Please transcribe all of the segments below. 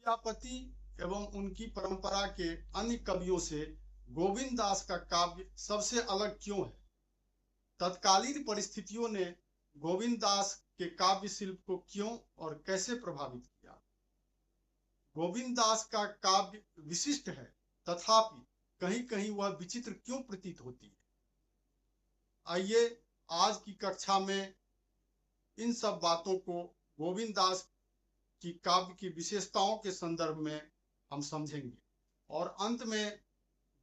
विद्यापति एवं उनकी परंपरा के अन्य कवियों से गोविंद दास का काव्य सबसे अलग क्यों है? तत्कालीन परिस्थितियों ने गोविंद दास के काव्य शिल्प को क्यों और कैसे प्रभावित किया? गोविंद दास का काव्य विशिष्ट है, तथापि कहीं कहीं वह विचित्र क्यों प्रतीत होती है? आइए आज की कक्षा में इन सब बातों को गोविंद दास की काव्य की विशेषताओं के संदर्भ में हम समझेंगे और अंत में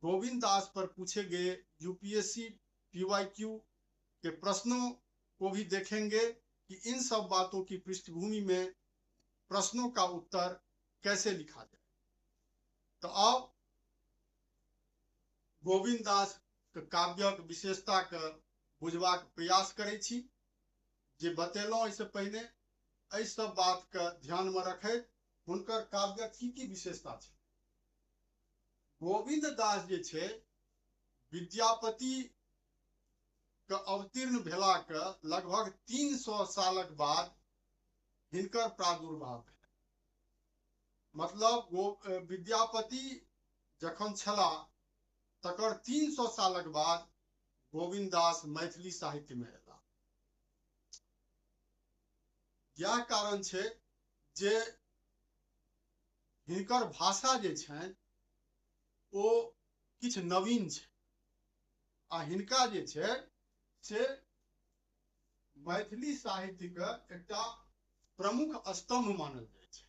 गोविंद दास पर पूछे गए यूपीएससी पीवाईक्यू के प्रश्नों को भी देखेंगे कि इन सब बातों की पृष्ठभूमि में प्रश्नों का उत्तर कैसे लिखा जाए। तो आओ गोविंद दास के काव्यक विशेषता के बुझबाक प्रयास करै छी। जे बतेलहुँ एहिसँ पहिने, एहि सब बात के ध्यान में रखैत हुनकर काव्यक की की विशेषता छै। गोविंद दास जे छै विद्यापति के अवतीर्ण भेला के लगभग 300 सालक बाद हिनकर प्रादुर्भाव भेल। मतलब विद्यापति जखन छला तकर 300 सालक बाद गोविंद दास मैथिली साहित्य में एला। यह कारण छै जे हिनकर भाषा जे छनि ओ किछु नवीन छै आ हिनका जे छै से मैथिली साहित्य के एकटा प्रमुख स्तंभ मानल जाइ छै।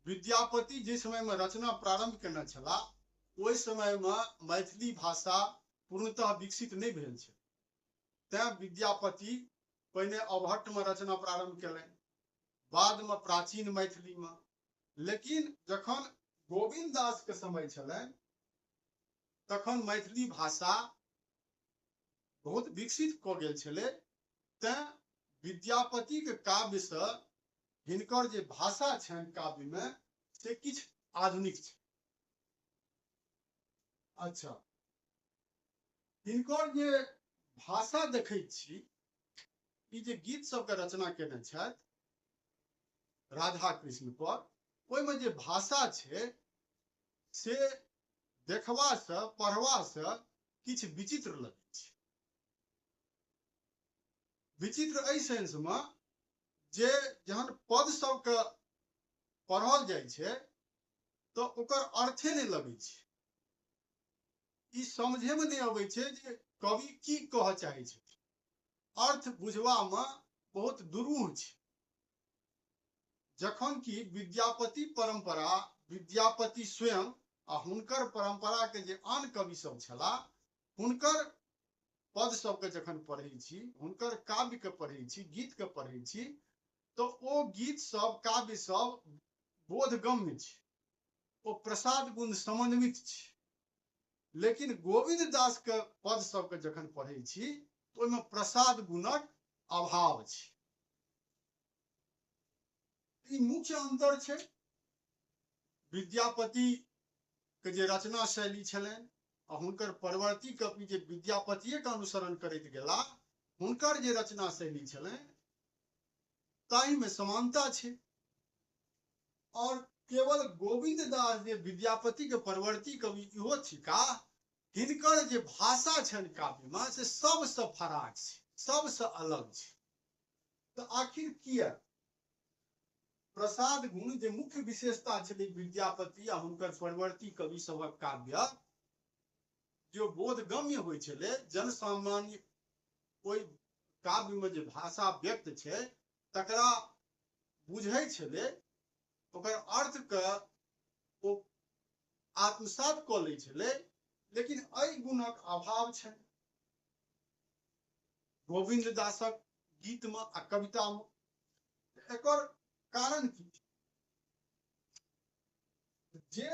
विद्यापति जे समय में रचना प्रारंभ केने छलाह ओहि समय में मैथिली भाषा पूर्णतः विकसित नहि भेल छै, तैं विद्यापति पहिने अवहट्ट में रचना प्रारंभ केलनि, बाद में प्राचीन मैथिली में। लेकिन जखन गोविंद दास के समय छलनि तखन मैथिली भाषा बहुत विकसित कऽ गेल छलै, तैं विद्यापति के काव्य से हिनकर जे भाषा छनि काव्य में से किछु आधुनिक छै। अच्छा, हिनकर जे भाषा देखै छी, ई जे गीत सबके रचना केने छथि राधा कृष्ण पर, ओहिमे जे भाषा छै से देखबा से पढ़बा से किछु विचित्र लगै छै। विचित्र एहि सेंस में जे जहन पद सबके पढ़ल जाइ छै तऽ ओकर अर्थे नहि लगै छै, ई समझे में नहि अबै छै जे कवि की कहऽ चाहै छथिन। अर्थ बुझबा में बहुत दुरूह छै। जखन कि विद्यापति परंपरा, विद्यापति स्वयं आ हुनकर परंपरा के जे आन कवि सब छलाह हुनकर पद सबके जखन पढ़ै छी, हुनकर काव्य के पढ़ै छी, गीत के पढ़ै छी, तऽ ओ गीत सब काव्य सब बोधगम्य छै, ओ प्रसाद गुण समन्वित छै। लेकिन गोविंद दास के पद सबके जखन पढ़ै छी तऽ ओहिमे प्रसाद गुणक अभाव छै। ई मुख्य अंतर छै। विद्यापति के जे रचना शैली छलनि आ हुनकर परवर्ती कवि जे विद्यापतिये के अनुसरण करैत गेला हुनकर जे रचना शैली छलनि ताहिमे समानता छै। और केवल गोविंद दास जे विद्यापति के परवर्ती कवि इहो थिका, हिनकर जे भाषा छनि काव्य में से सबसँ फराक छै, सबसँ अलग छै। तऽ आखिर किया प्रसाद गुण जे मुख्य विशेषता छलै विद्यापति आ हुनकर परवर्ती कवि सभक काव्य जो बोधगम्य होइ छलै, जनसामान्य ओहि काव्य में जे भाषा व्यक्त छै तकरा बुझै छलै, ओकर अर्थ के ओ आत्मसात कऽ लै छलै, लेकिन एहि गुणक अभाव छै गोविंद दासक गीत में आ कविता में। एकर कारण की? जे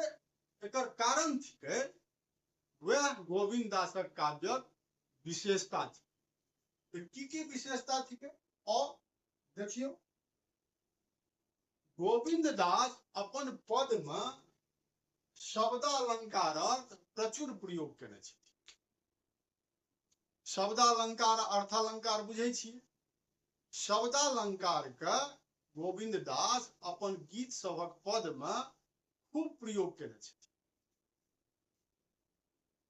एकर कारण थिकै वएह गोविंद दासक काव्यक विशेषता थिकै। की की विशेषता थिकै और देखियौ, गोविंद दास अपन पद में शब्दालंकारक प्रचुर प्रयोग केने छथि। शब्दालंकार अर्थालंकार बुझै छियै। शब्दालंकार के गोविन्द दास अपन गीत सभक पद मे खूब प्रयोग केने छथिन।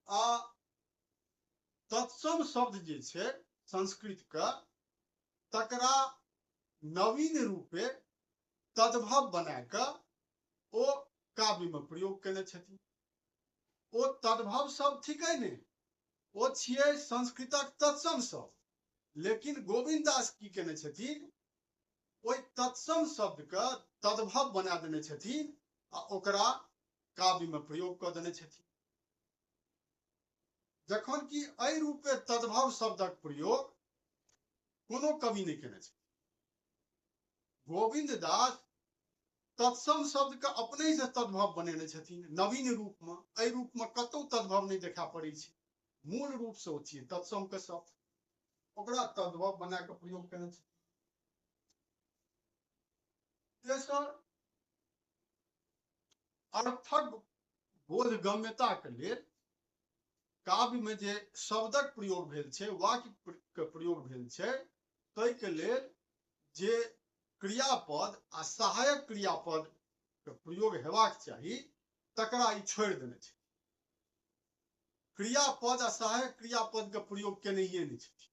आ तत्सम शब्द जे छै संस्कृत के, तकरा नवीन रूपे तद्भव बना कऽ ओ काव्य मे प्रयोग केने छथिन। ओ तद्भव शब्द थिकै नहि, ओ छियै संस्कृतक तत्सम शब्द, लेकिन गोविन्द दास की केने छथिन, ओहि तत्सम शब्द के तद्भव बना देने छथिन आ ओकरा काव्य मे प्रयोग कऽ देने छथिन। जखन कि एहि रूपे तद्भव शब्दक प्रयोग कोनो कवि नहि केने छथिन। गोविन्द दास तत्सम शब्द के अपने से तद्भव बनेने छथिन नवीन रूप में। एहि रूप में कतौ तद्भव नहि देखा पड़ै छै, मूल रूप से ओ छियै तत्सम के शब्द, ओकरा तद्भव बना के प्रयोग केने छथिन। तेसर, अर्थक बोधगम्यता के लेल काव्य में जे शब्दक प्रयोग भेल छै, वाक्य के प्रयोग भेल छै, ताहि के लेल जे क्रियापद आ सहायक क्रियापद के प्रयोग हेबाक चाही तकरा ई छोड़ि देने छै। क्रियापद आ सहायक क्रियापद के प्रयोग केनहिए नहि छथिन,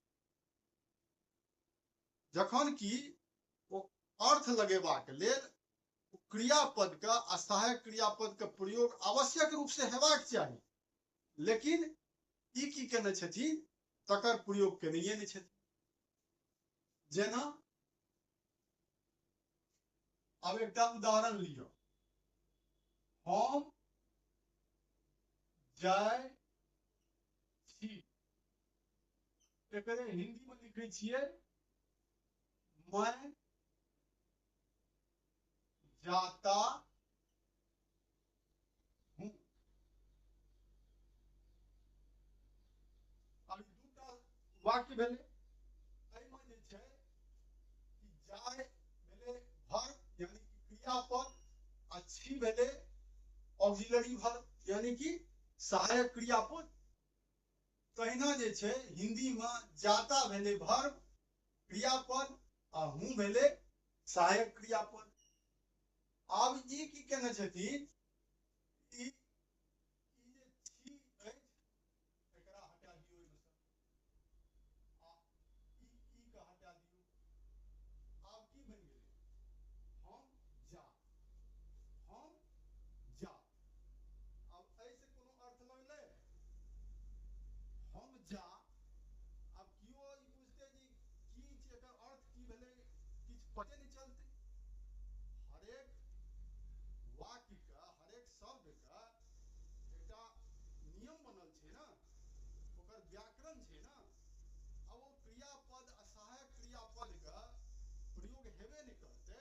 जखन कि ओ अर्थ लगेबाक लेल क्रियापद के आ सहायक क्रियापद के प्रयोग आवश्यक रूप से हेबाक चाही, लेकिन ई की केने छथिन, तकर प्रयोग केनहिए नहि छथिन। जेना आब एकटा उदाहरण लिअ, हम जाय छी, एकरे हिंदी में लिखै छियै मैं जाता हूं। अब दूटा वाक्य भेलै, एहिमे जे छै कि जाय भेलै वर्ब यानी कि क्रियापद, आ छी भेलै ऑक्सिलरी वर्ब यानी कि सहायक क्रियापद। तहिना जे छै हिंदी में जाता भेलै वर्ब क्रियापद आ हूं भेलै सहायक क्रियापद। आब ई की केने छथिन, ई जे छी अछि एकरा हटा दियौ एहिमे सँ, आ ई के हटा दियौ। आब की बनि गेलै, हम जा, हम जा। आब एहिसँ कोनो अर्थ लगलै, हम जा। आब केओ ई बुझतै जे की छै, एकर अर्थ की भेलै, किछु पते नहि चलतै। हरेक वाक्यके, हरेक शब्दके एकटा नियम बनल छै ने, ओकर व्याकरण छै ने। आब ओ क्रियापद आ सहायक क्रियापदके प्रयोग हेबे नहि करतै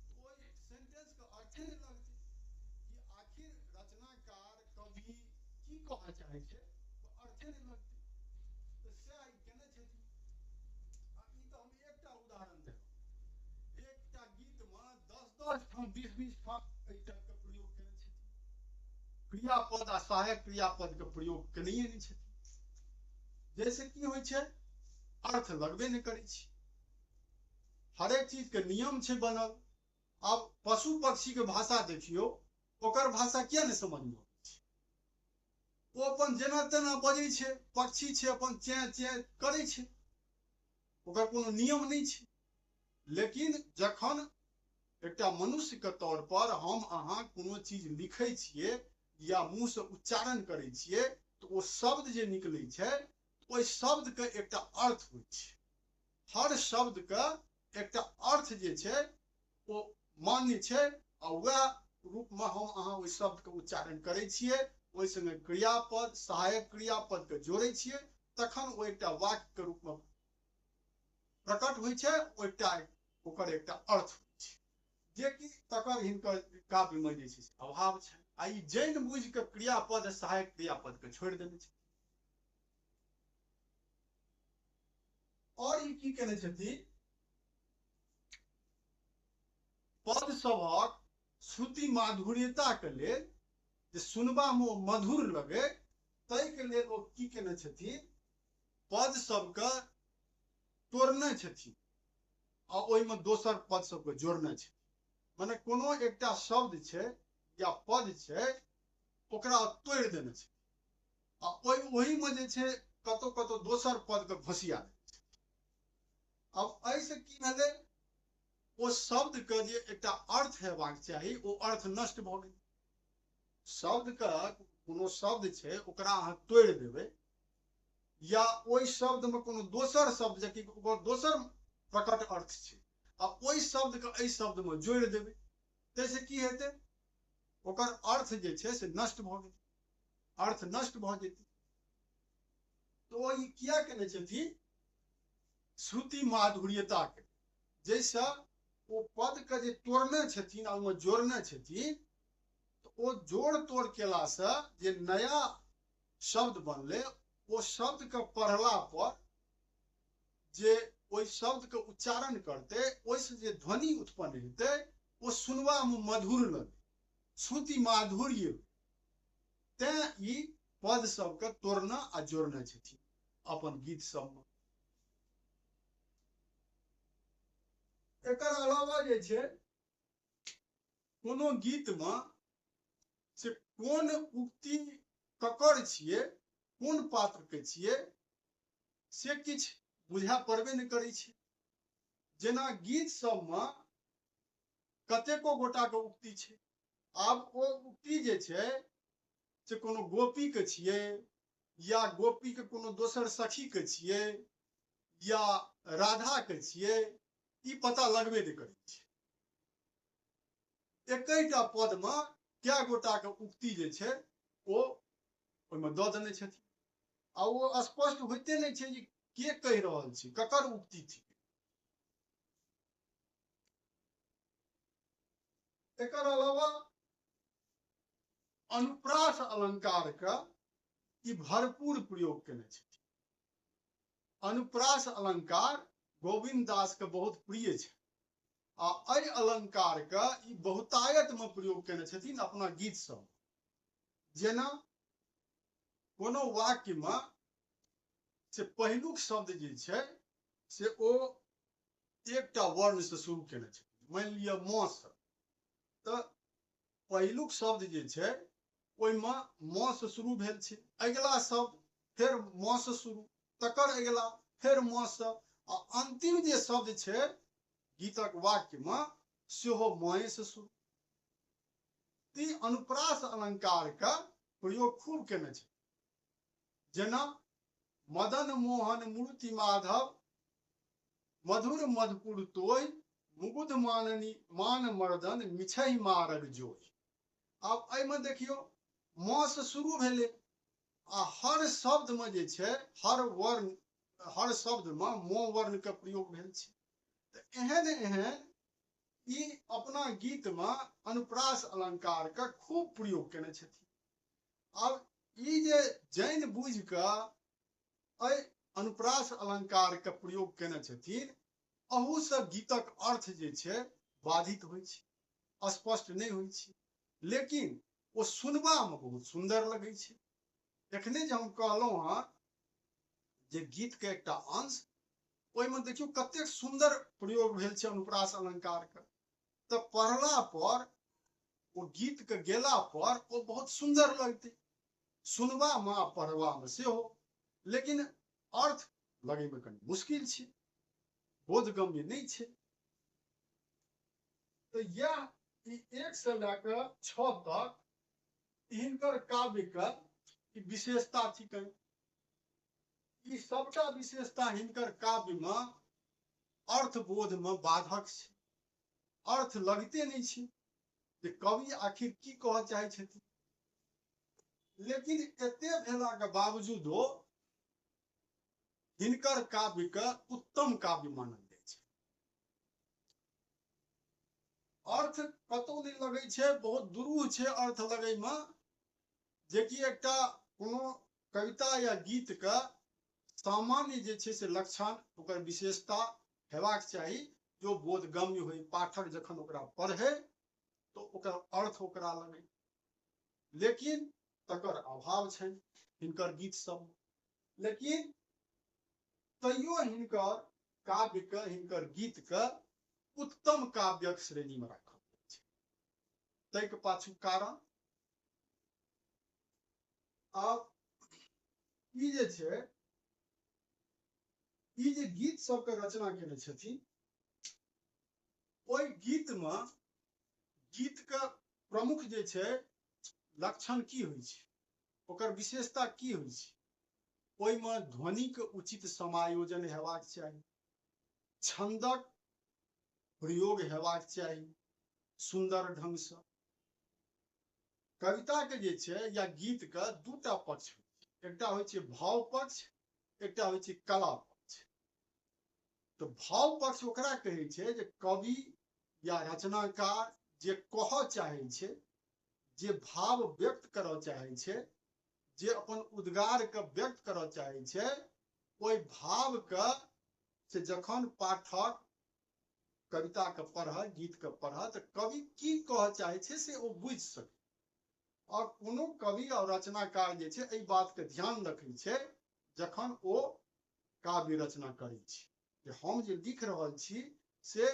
तऽ ओहि सेंटेंसके अर्थे नहि लगतै कि आखिर रचनाकार कवि की कहऽ चाहै छै, अर्थे नहि लगतै। तऽ सएह ई केने छथिन। आ ई तऽ हम एकटा उदाहरण देलहुँ, एकटा गीतमे 10-10 ठाम 20-20 ठाम एहि टाइपके प्रयोग केने छथिन। क्रियापद आ सहायक क्रियापद के प्रयोग केनहिए नहि छथिन, जैसे की होइ छै अर्थ लगबे नहि करै छै। हरेक चीज के नियम छै बनल। आब पशु पक्षी के भाषा देखियौ, ओकर भाषा किया नहि समझ में अबै छै? ओ अपन जेना तेना बजै छै, पक्षी छै अपन चें चें करै छै, ओकर कोनो नियम नहि छै। लेकिन जखन एकटा मनुष्य के तौर पर हम अहाँ कोनो चीज लिखै छियै या मुँह से उच्चारण करै छियै तऽ ओ शब्द जे निकलै छै ओहि शब्द के एकटा अर्थ होइ छै। हर शब्द के एकटा अर्थ जे छै ओ मान्य छै, आ वएह रूप में हम अहाँ ओहि शब्द के उच्चारण करै छियै, ओहि संगे क्रियापद सहायक क्रियापद के जोड़ै छियै, तखन ओ एकटा वाक्य के रूप में प्रकट होइ छै, ओ एकटा ओकर एकटा अर्थ होइ छै, जेकि तकर हिनकर काव्य में जे छै से अभाव छै। आ ई जैन बुझि के क्रियापद सहायक क्रियापद के छोड़ि देने छै। और ई की केने छथिन, पद सभक श्रुति माधुर्यता के लेल जे सुनबा में ओ मधुर लगे ताहि के लेल ओ की केने छथिन, पद सबके तोड़ने छथिन। आ ओहिमे दोसर पद सबके जोड़ने छै। मने कोनो एकटा शब्द छै या पद छै, ओकरा तोड़ि देने छै आ ओहिमे जे छै कतौ कतौ दोसर पद के घोसिया देने छै। आब एहिसँ की भेलै, ओ शब्द के जे एकटा अर्थ हेबाक चाही ओ अर्थ नष्ट भऽ गेल। शब्द के कोनो शब्द छै ओकरा अहाँ तोड़ि देबै या ओहि शब्द में कोनो दोसर शब्द जेकि ओकर दोसर प्रकट अर्थ छै आ ओहि शब्द के एहि शब्द में जोड़ि देबै, ताहिसँ की हेतै, ओकर अर्थ जे छै से नष्ट भऽ गेल, अर्थ नष्ट भऽ जेतै। तऽ ओ ई किया केने छथिन, श्रुति माधुर्यता के, जाहिसँ ओ पद के जे तोड़ने छथिन आ ओहिमे जोड़ने छथिन, तऽ ओ जोड़ तोड़ केलासँ जे नया शब्द बनलै ओ शब्द के पढ़ला पर जे ओहि शब्द के उच्चारण करतै ओहिसँ जे ध्वनि उत्पन्न हेतै ओ सुनबामे मधुर लगै, श्रुति माधुर्य। तें ई पद सबके तोड़ना आ जोड़ने छथिन अपन गीत सबमे। एकर अलावा जे छै कोनो गीतमे से कोन उक्ति ककर छियै, कोन पात्र के छियै, से किछु बुझा पड़बे नहि करै छै। जेना गीत सबमे कतेको गोटाके उक्ति छै, आब ओ उक्ति जे छै से कोनो गोपी के छियै या गोपी के कोनो दोसर सखी के छियै या राधा के छियै, ई पता लगबे नहि करै छै। एकैटा पदमे कए गोटाके उक्ति जे छै ओ ओहिमे दऽ देने छथिन आ ओ स्पष्ट होइते नहि छै जे के कहि रहल छै, ककर उक्ति थिक। एकर अलावा अनुप्रास अलंकार के ई भरपूर प्रयोग केने छथिन। अनुप्रास अलंकार गोविन्द दास के बहुत प्रिय छै आ एहि अलंकार के ई बहुतायत में प्रयोग केने छथिन अपना गीत सब। जेना कोनो वाक्य में से पहिलुक शब्द जे छै से ओ एकटा वर्ण से शुरू केने छथिन, मानि लिअ म से, तऽ पहिलुक शब्द जे छै ओहिमे म से शुरू भेल छै, अगिला शब्द फेर म से शुरू, तकर अगिला फेर म से, आ अंतिम जे शब्द छै गीतक वाक्य में सेहो म से शुरू। ई अनुप्रास अलंकार के प्रयोग खूब केने छै। जेना मदन मोहन मूर्ति माधव मधुर मधुपुर तोय मुकुद माननी मान मर्दन मिछई मारग जोय। आब एहिमे देखियौ म से शुरू भेलै आ हर शब्द में जे छै हर वर्ण हर शब्द में म वर्ण के प्रयोग भेल छै। तऽ एहन एहन ई अपना गीत में अनुप्रास अलंकार के खूब प्रयोग केने छथिन। आब ई जे जानि बुझि कऽ एहि अनुप्रास अलंकार के प्रयोग केने छथिन, अहूसँ गीतक अर्थ जे छै बाधित होइ छै, स्पष्ट नहि होइ छै, लेकिन ओ सुनबामे बहुत सुन्दर लगै छै। एखने जे हम कहलहुँ हँ जे गीतके एकटा अंश, ओहिमे देखियौ कतेक सुन्दर प्रयोग भेल छै अनुप्रास अलंकारके, तऽ पढ़ला पर ओ गीतके गेला पर ओ बहुत सुन्दर लगतै सुनबामे आ पढ़बामे सेहो, लेकिन अर्थ लगैमे कनि मुश्किल छै, बोधगम्य नहि छै। तऽ इएह 1 से लए कऽ 6 तक हिनकर काव्यके ई विशेषता थिकनि। ई सबटा विशेषता हिनकर काव्यमे अर्थबोधमे बाधक छै, अर्थ लगते नहि छै जे कवि आखिर की कहऽ चाहै छथिन। लेकिन एते भेलाके बावजूदो हिनकर काव्यके उत्तम काव्य मानल जाइ छै। अर्थ कतौ नहि लगै छै, बहुत दुरूह छै अर्थ लगैमे, जेकि एकटा कोनो कविता या गीतके सामान्य जे छै से लक्षण ओकर विशेषता हेबाक चाही जो बोधगम्य होइ, पाठक जखन ओकरा पढ़े तो ओकर अर्थ ओकरा लगे, लेकिन तकर अभाव छनि हिनकर गीत सब। लेकिन तैयो हिनकर काव्य के, हिनकर गीत के उत्तम काव्यक श्रेणी में राखल गेल छै। ताहिके पाछू कारण आब ई जे छै, ई जे गीत सबके रचना केने छथिन, ओहि गीत में गीत के प्रमुख जे छै लक्षण की होइ छै, ओकर विशेषता की होइ छै, ओहिमे ध्वनिक उचित समायोजन हेबाक चाही, छंदक प्रयोग हेबाक चाही सुंदर ढंग से। कविता के जे छै या गीत के दूटा पक्ष होइ छै, एकटा होइ छै भाव पक्ष, एकटा होइ छै कला पक्ष। तऽ भाव पक्ष ओकरा कहै छै जे कवि या रचनाकार जे कहऽ चाहै छै, जे भाव व्यक्त करऽ चाहै छै, जे अपन उद्गार के व्यक्त करऽ चाहै छै, ओहि भाव के से जखन पाठक कविता के पढ़त, गीत के पढ़त, तऽ कवि की कहऽ चाहै छै से ओ बुझि सकै। और कोनो कवि और रचनाकार जे छै एहि बात के ध्यान रखै छै जखन ओ काव्य रचना करै छै जे हम जे लिख रहल छी से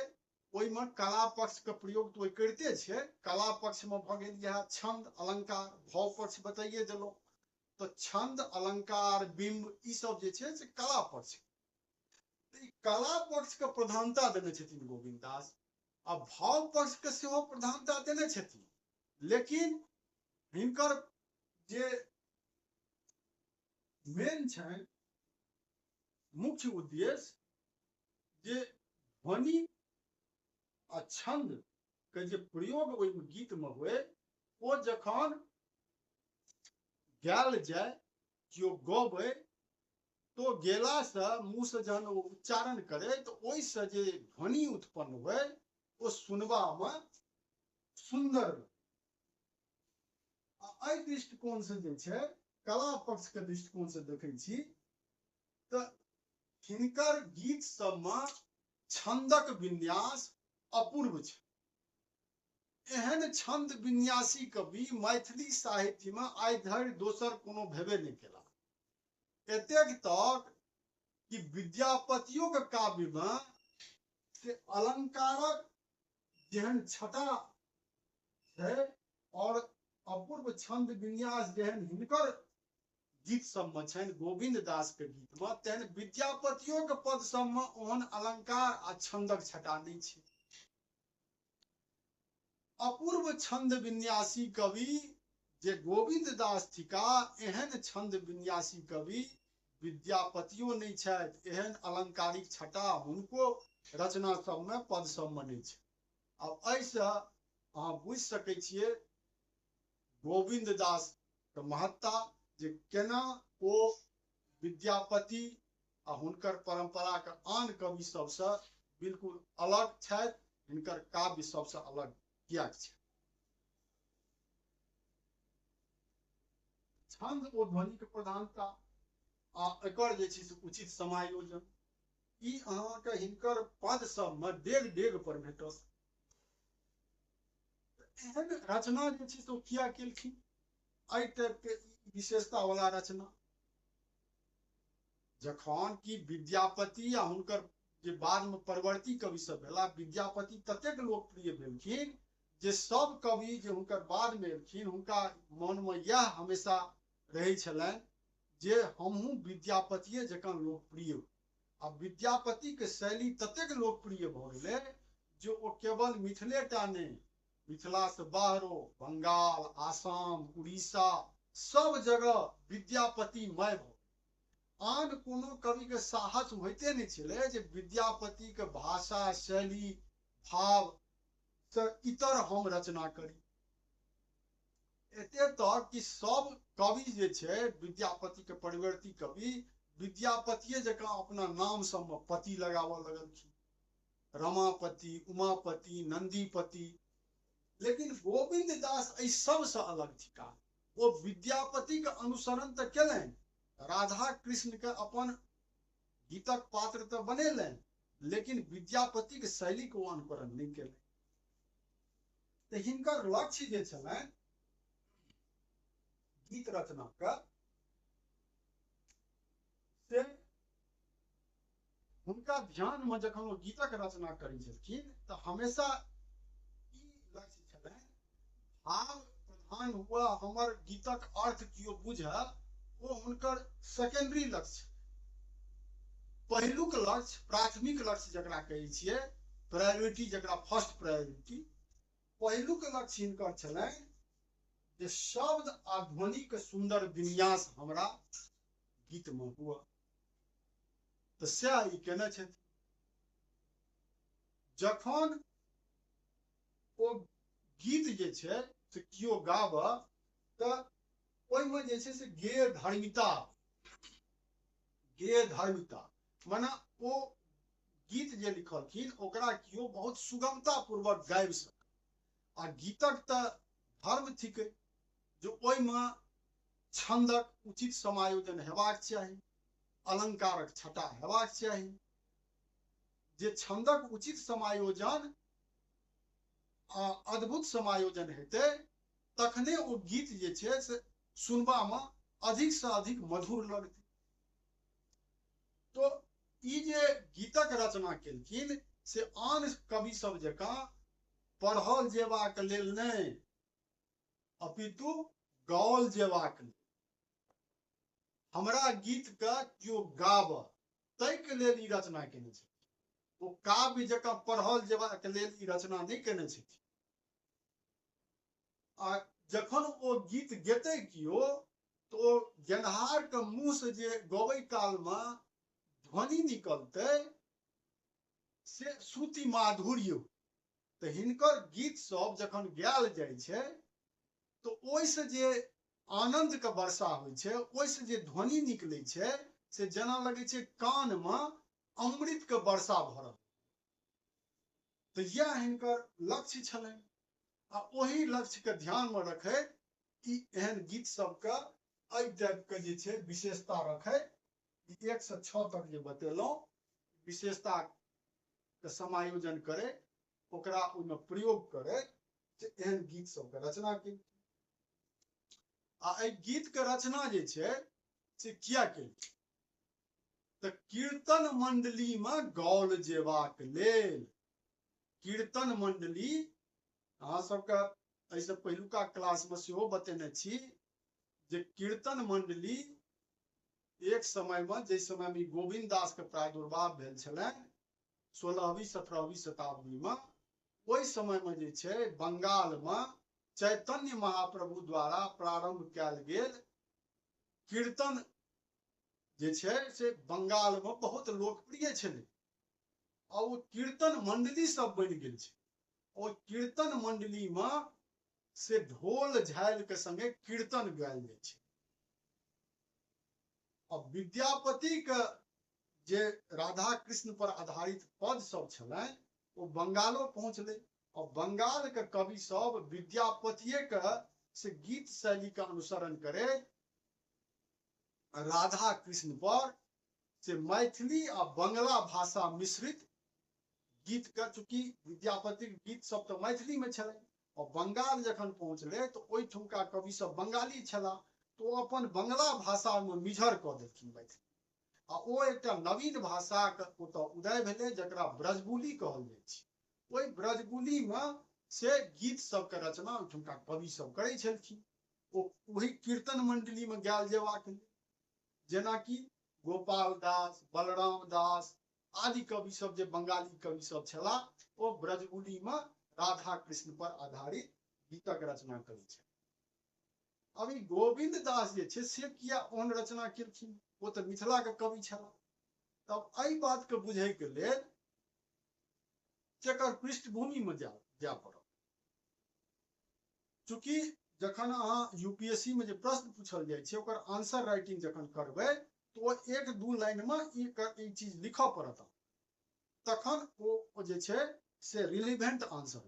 ओहिमे कला पक्ष के प्रयोग तऽ ओहि करिते छै। कला पक्ष में भऽ गेल इएह छंद, अलंकार, भाव पक्ष बताइए देलहुँ। तऽ छंद, अलंकार, बिंब ई सब जे छै से कला पक्ष। ई कला पक्ष के प्रधानता देने छथिन गोविन्द दास, आ भाव पक्ष के सेहो प्रधानता देने छथिन, लेकिन हिनकर जे मेन छनि मुख्य उद्देश्य जे ध्वनि आ छंद के जे प्रयोग ओहि गीत में हुए, ओ जखन गायल जाय, केओ गबै, तो गेला से मुंह से जहन ओ उच्चारण करे तो ओहि से जे ध्वनि उत्पन्न हुए ओ सुनबा में सुंदर। आ एहि दृष्टिकोण से जे छै कला पक्ष के दृष्टिकोण से देखै छी तऽ हिनकर गीत सब में छंदक विन्यास अपूर्व छै। एहन छंद विन्यासी कवि मैथिली साहित्य में आइ धरि दोसर कोनो भेबे नहि केला। एतेक तक कि विद्यापतियो के काव्य में से अलंकारक जेहन छटा छै और अपूर्व छंद विन्यास जेहन हिनकर गीत सब में छनि गोविन्द दास के गीत में, तेहन विद्यापतियो के पद सब में ओहन अलंकार आ छंदक छटा नहि छै। अपूर्व छंद विन्यासी कवि जे गोविन्द दास थिका, एहन छंद विन्यासी कवि विद्यापतियो नहि छथि, एहन अलंकारिक छटा हुनको रचना सब में पद सब में नहि छै। आब एहिसँ अहाँ बुझि सकै छियै गोविन्द दास के महत्ता, जे केना ओ विद्यापति आ हुनकर परंपरा के आन कवि सबसँ बिल्कुल अलग छथि, हिनकर काव्य सबसँ अलग किएक छै। छंद ओ ध्वनि के प्रधानता आ एकर जे छै से उचित समायोजन, ई अहाँके हिनकर पद सबमे डेग डेग पर भेटत। एहन रचना जे छै से ओ किया केलखिन, एहि टाइप के विशेषता वाला रचना, जखन कि विद्यापति आ हुनकर जे बाद में परवर्ती कवि सब भेला, विद्यापति ततेक लोकप्रिय भेलखिन जे सब कवि जे हुनकर बाद में एलखिन हुनका मन में यह हमेशा रहै छलनि जे हमहूँ विद्यापतिये जकाँ लोकप्रिय हो। आ विद्यापति के शैली ततेक लोकप्रिय भऽ गेलै जे ओ केवल मिथिले टा नहि, मिथिला से बाहरो बंगाल, आसाम, उड़ीसा सब जगह विद्यापतिमय भऽ गेल। आन कोनो कवि के साहस होइते नहि छलै जे विद्यापति के भाषा, शैली, भाव से इतर हम रचना करी। एते तक कि सब कवि जे छै विद्यापति के परिवर्ती कवि विद्यापतिये जकाँ अपना नाम सबमे पति लगाबऽ लगलखिन, रमापति, उमापति, नंदीपति। लेकिन गोविन्द दास एहि सबसँ अलग थिका। ओ विद्यापति के अनुसरण तऽ केलनि, राधा कृष्ण के अपन गीतक पात्र तऽ बनेलनि, लेकिन विद्यापति के शैली के ओ अनुकरण नहि केलनि। तऽ हिनकर लक्ष्य जे छलनि गीत रचना के, से हुनका ध्यानमे जखन ओ गीतक रचना करै छलखिन तऽ हमेशा ई लक्ष्य छलनि, भाव प्रधान हुआ, हमर गीतक अर्थ केओ बुझए, ओ हुनकर सेकेंडरी लक्ष्य। पहिलुक लक्ष्य, प्राथमिक लक्ष्य जकरा कहै छियै, प्रायोरिटी, जकरा फर्स्ट प्रायोरिटी, पहिलुक लक्ष्य हिनकर छलनि जे शब्द आ ध्वनिके सुन्दर विन्यास हमरा गीतमे हुआ। तऽ सएह ई केने छथि। जखन ओ गीत जे छै से केओ गाबऽ तऽ ओहिमे जे छै से गेय धर्मिता, गेय धर्मिता माने ओ गीत जे लिखलखिन ओकरा केओ बहुत सुगमता पूर्वक गाबि सकै। आ गीतक तऽ धर्म थिकै जे ओहिमे छंदक उचित समायोजन हेबाक चाही, अलंकारक छटा हेबाक चाही। जे छंदक उचित समायोजन आ अद्भुत समायोजन हेतै तखने ओ गीत जे छै से सुनबामे अधिक से अधिक मधुर लगतै। तो ई जे गीतक रचना केलखिन से आन कवि सब जकाँ पढ़ल जेबाक लेल नहि, अपितु गाओल जेबाक लेल। हमरा गीत के केओ गाबऽ ताहिके लेल ई रचना केने छथिन। ओ काव्य जकाँ पढ़ल जेबाक लेल ई रचना नहि केने छथिन। आ जखन ओ गीत गेतै केओ तऽ ओ गेनहार के मुँह से जे गबै काल मे ध्वनि निकलतै से श्रुति माधुर्य। तऽ हिनकर गीत सब जखन गायल जाइ छै तऽ ओहिसँ जे आनंद के वर्षा होइ छै, ओहिसँ जे ध्वनि निकलै छै से जेना लगै छै कान मे अमृत के वर्षा भऽ रहल। तऽ इएह हिनकर लक्ष्य छलनि आ ओहि लक्ष्य के ध्यान मे रखैत ई एहन गीत सबके एहि टाइप के जे छै विशेषता रखैत 1 से 6 तक जे बतेलहुँ विशेषता के समायोजन करे, ओकरा ओहिमे प्रयोग करे, एहन गीत सबके रचना केलखिन। आ एहि गीत के रचना जे छै से किया केलखिन तऽ कीर्तन मंडली मे गाओल जेबाक लेल। कीर्तन मंडली अहाँ सबके एहिसँ पहिलुका क्लास मे सेहो बतेने छी जे कीर्तन मंडली एक समय मे, जाहि समय मे गोविन्द दास के प्रादुर्भाव भेल छलनि 16वीं 17वीं शताब्दी मे, ओहि समय मे जे छै बंगाल मे चैतन्य महाप्रभु द्वारा प्रारंभ कयल गेल कीर्तन जे छै से बंगाल मे बहुत लोकप्रिय छलै। आ ओ कीर्तन मंडली सब बनि गेल छै। ओ कीर्तन मंडली मे से ढोल झालि के संगे कीर्तन गायल जाइ छै। आ विद्यापति के जे राधा कृष्ण पर आधारित पद सब छलनि ओ बंगालो पहुँचलै। और बंगाल के कवि सब विद्यापतिये के से गीत शैली के अनुसरण करे राधा कृष्ण पर से मैथिली आ बंगला भाषा मिश्रित गीत के, चूंकि विद्यापति गीत सब तऽ मैथिली में छलै और बंगाल जखन पहुँचलै तऽ ओहिठुमका कवि सब बंगाली छलाह तऽ ओ अपन बंगला भाषा में मिझर कऽ देलखिन मैथिली। आ ओ एकटा नवीन भाषाक ओतऽ उदय भेलै जकरा ब्रजबुली कहल जाइ छै। ओहि ब्रजबुली में से गीत सबके रचना ओहिठुमका कवि सब करै छलखिन। ओ ओहि कीर्तन मंडली में गायल जेबाक लेल, जेनाकि गोपाल दास, बलराम दास आदि कवि सब जे बंगाली कवि सब छलाह ओ ब्रजबुली में राधा कृष्ण पर आधारित गीतक रचना करै छल। अभी गोविन्द दास जे छै से किया ओहन रचना केलखिन, ओ तऽ मिथिला के कवि छलाह। तब एहि बात के बुझै के लेल एकर पृष्ठभूमि में जाय पड़त। चूँकि जखन अहाँ यूपीएससी में जे प्रश्न पूछल जाइ छै ओकर आंसर राइटिंग जखन करबै तऽ ओ 1-2 लाइन में ई चीज लिखऽ पड़त, तखन ओ जे छै से रिलेवेंट आंसर।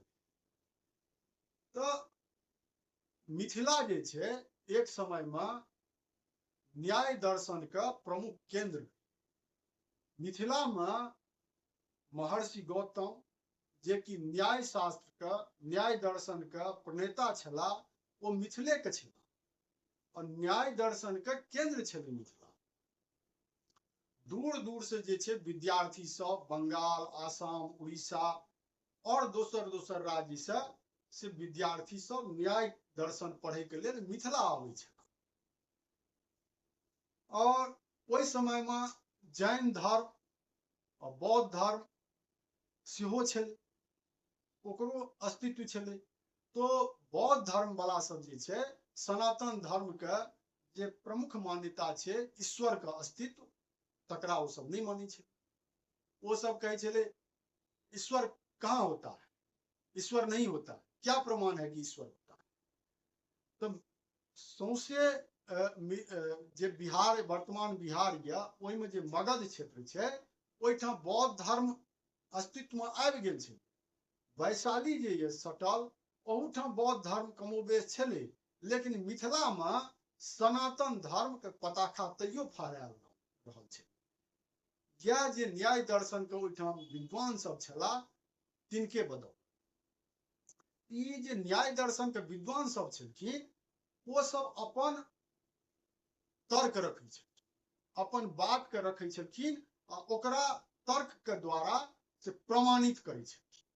तऽ मिथिला जे छै एक समय में न्याय दर्शन के प्रमुख केंद्र। मिथिला में महर्षि गौतम जे कि न्याय शास्त्र के, न्याय दर्शन के प्रणेता छलाह, ओ मिथिले के छलाह और न्याय दर्शन के केंद्र छलै मिथिला। दूर दूर से जे छै विद्यार्थी सब बंगाल, आसाम, उड़ीसा और दोसर दोसर राज्य से विद्यार्थी सब न्याय दर्शन पढ़े के लेल मिथिला आबै छै। और ओहि समय में जैन धर्म और बौद्ध धर्म सेहो छलै, ओकरो अस्तित्व छलै। तो बौद्ध धर्म वाला सब जे छै सनातन धर्म के जे प्रमुख मान्यता छै ईश्वर के अस्तित्व, तकरा ओ सब नहीं मानै छै। ओ सब कहै छलै ईश्वर कहाँ होता है, ईश्वर नहीं होता, क्या प्रमाण है कि ईश्वर होता है। तो सौंसे जे बिहार, वर्तमान बिहार यऽ, ओहिमे जे मगध क्षेत्र छै ओहिठाम बौद्ध धर्म अस्तित्व में आबि गेल छै। वैशाली जे यऽ सटल, ओहूठाम बौद्ध धर्म कमोबेश छलै, लेकिन मिथिला में सनातन धर्म के पताखा तैयो फहरायल रहल छै। यह जे न्याय दर्शन के ओहिठाम विद्वान सब छला तिनके बदौलत ई जे न्याय दर्शन के विद्वान सब छलखिन ओ सब अपन तर्क रखै छलखिन, अपन बात के रखै छलखिन आ ओकरा तर्क के द्वारा से प्रमाणित करै छलखिन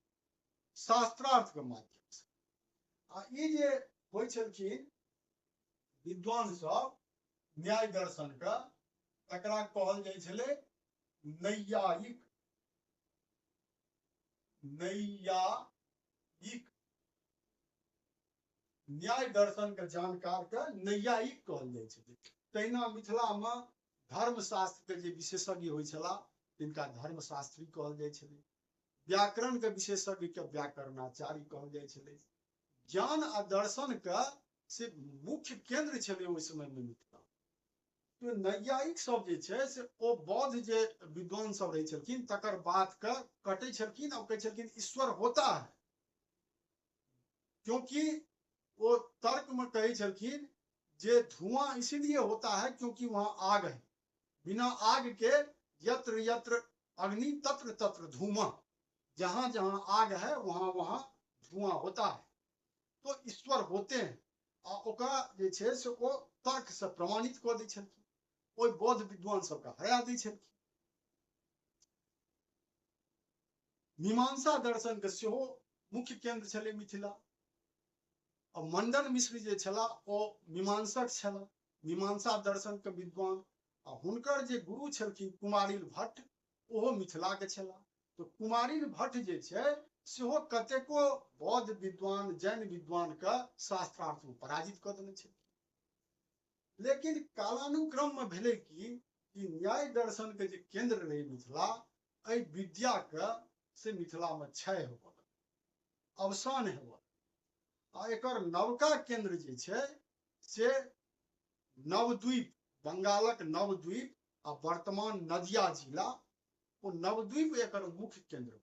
शास्त्रार्थ के माध्यम से। आ ई जे होइ छलखिन विद्वान सब न्याय दर्शन के, तकरा कहल जाइ छलै नैयायिक। नैयायिक न्याय दर्शन के जानकार के नैयायिक कहल जाइ छलै। तहिना मिथिला में धर्मशास्त्र के जे विशेषज्ञ होइ छला तिनका धर्मशास्त्री कहल जाइ छलै, व्याकरण के विशेषज्ञ के व्याकरणाचार्य कहल जाइ छलै। ज्ञान आ दर्शन के से मुख्य केंद्र छलै ओहि समय में मिथिला। तो नैयायिक सब जे छै से ओ बौद्ध जे विद्वान सब रहै छलखिन तकर बात के कटै छलखिन और कहै छलखिन ईश्वर होता है, क्योंकि ओ तर्क में कहै छलखिन जे धुआं इसीलिए होता है क्योंकि वहां आग है, बिना आग के यत्र यत्र अग्नि तत्र तत्र धुआं, जहां जहां आग है वहां वहां धुआं होता है, तो ईश्वर होते हैं। आ ओकरा जे छै से ओ तर्क से प्रमाणित कऽ दै छलखिन, ओहि बौद्ध विद्वान सबके हरा दै छलखिन। मीमांसा दर्शन के सेहो मुख्य केंद्र छलै मिथिला। आ मंडन मिश्र जे छला ओ मीमांसक छला, मीमांसा दर्शन के विद्वान। आ हुनकर जे गुरु छलखिन कुमारिल भट्ट, ओहो मिथिला के छला। तो कुमारिल भट्ट जे छै सेहो कतेको बौद्ध विद्वान, जैन विद्वान के शास्त्रार्थ में पराजित कऽ देने छलखिन। लेकिन कालानुक्रम में भेलै कि न्याय दर्शन के जे केंद्र रहे मिथिला, एहि विद्या के से मिथिला में क्षय होबऽ, अवसान होबऽ। आ एकर नवका केंद्र जे छै से नवद्वीप, बंगालक नवद्वीप आ वर्तमान नदिया जिला, ओ नवद्वीप एकर मुख्य केंद्र।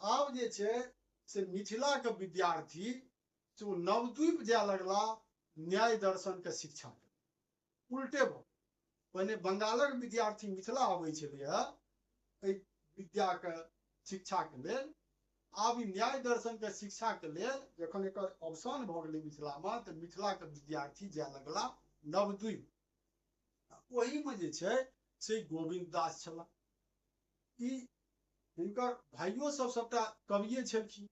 आब जे छै से मिथिला के विद्यार्थी से ओ नवद्वीप जाय लगला न्याय दर्शन के शिक्षा के। उल्टे भऽ पहिने बंगालक विद्यार्थी मिथिला अबै छलै एहि विद्या के शिक्षा के लेल, आब ई न्याय दर्शन के शिक्षा के लेल जखन एकर अवसान भऽ गेलै मिथिला में, तऽ मिथिला के विद्यार्थी जाय लगला नवद्वीप। ओहिमे जे छै से गोविन्द दास छला। ई हिनकर भाइयो सब सबटा कविये छलखिन।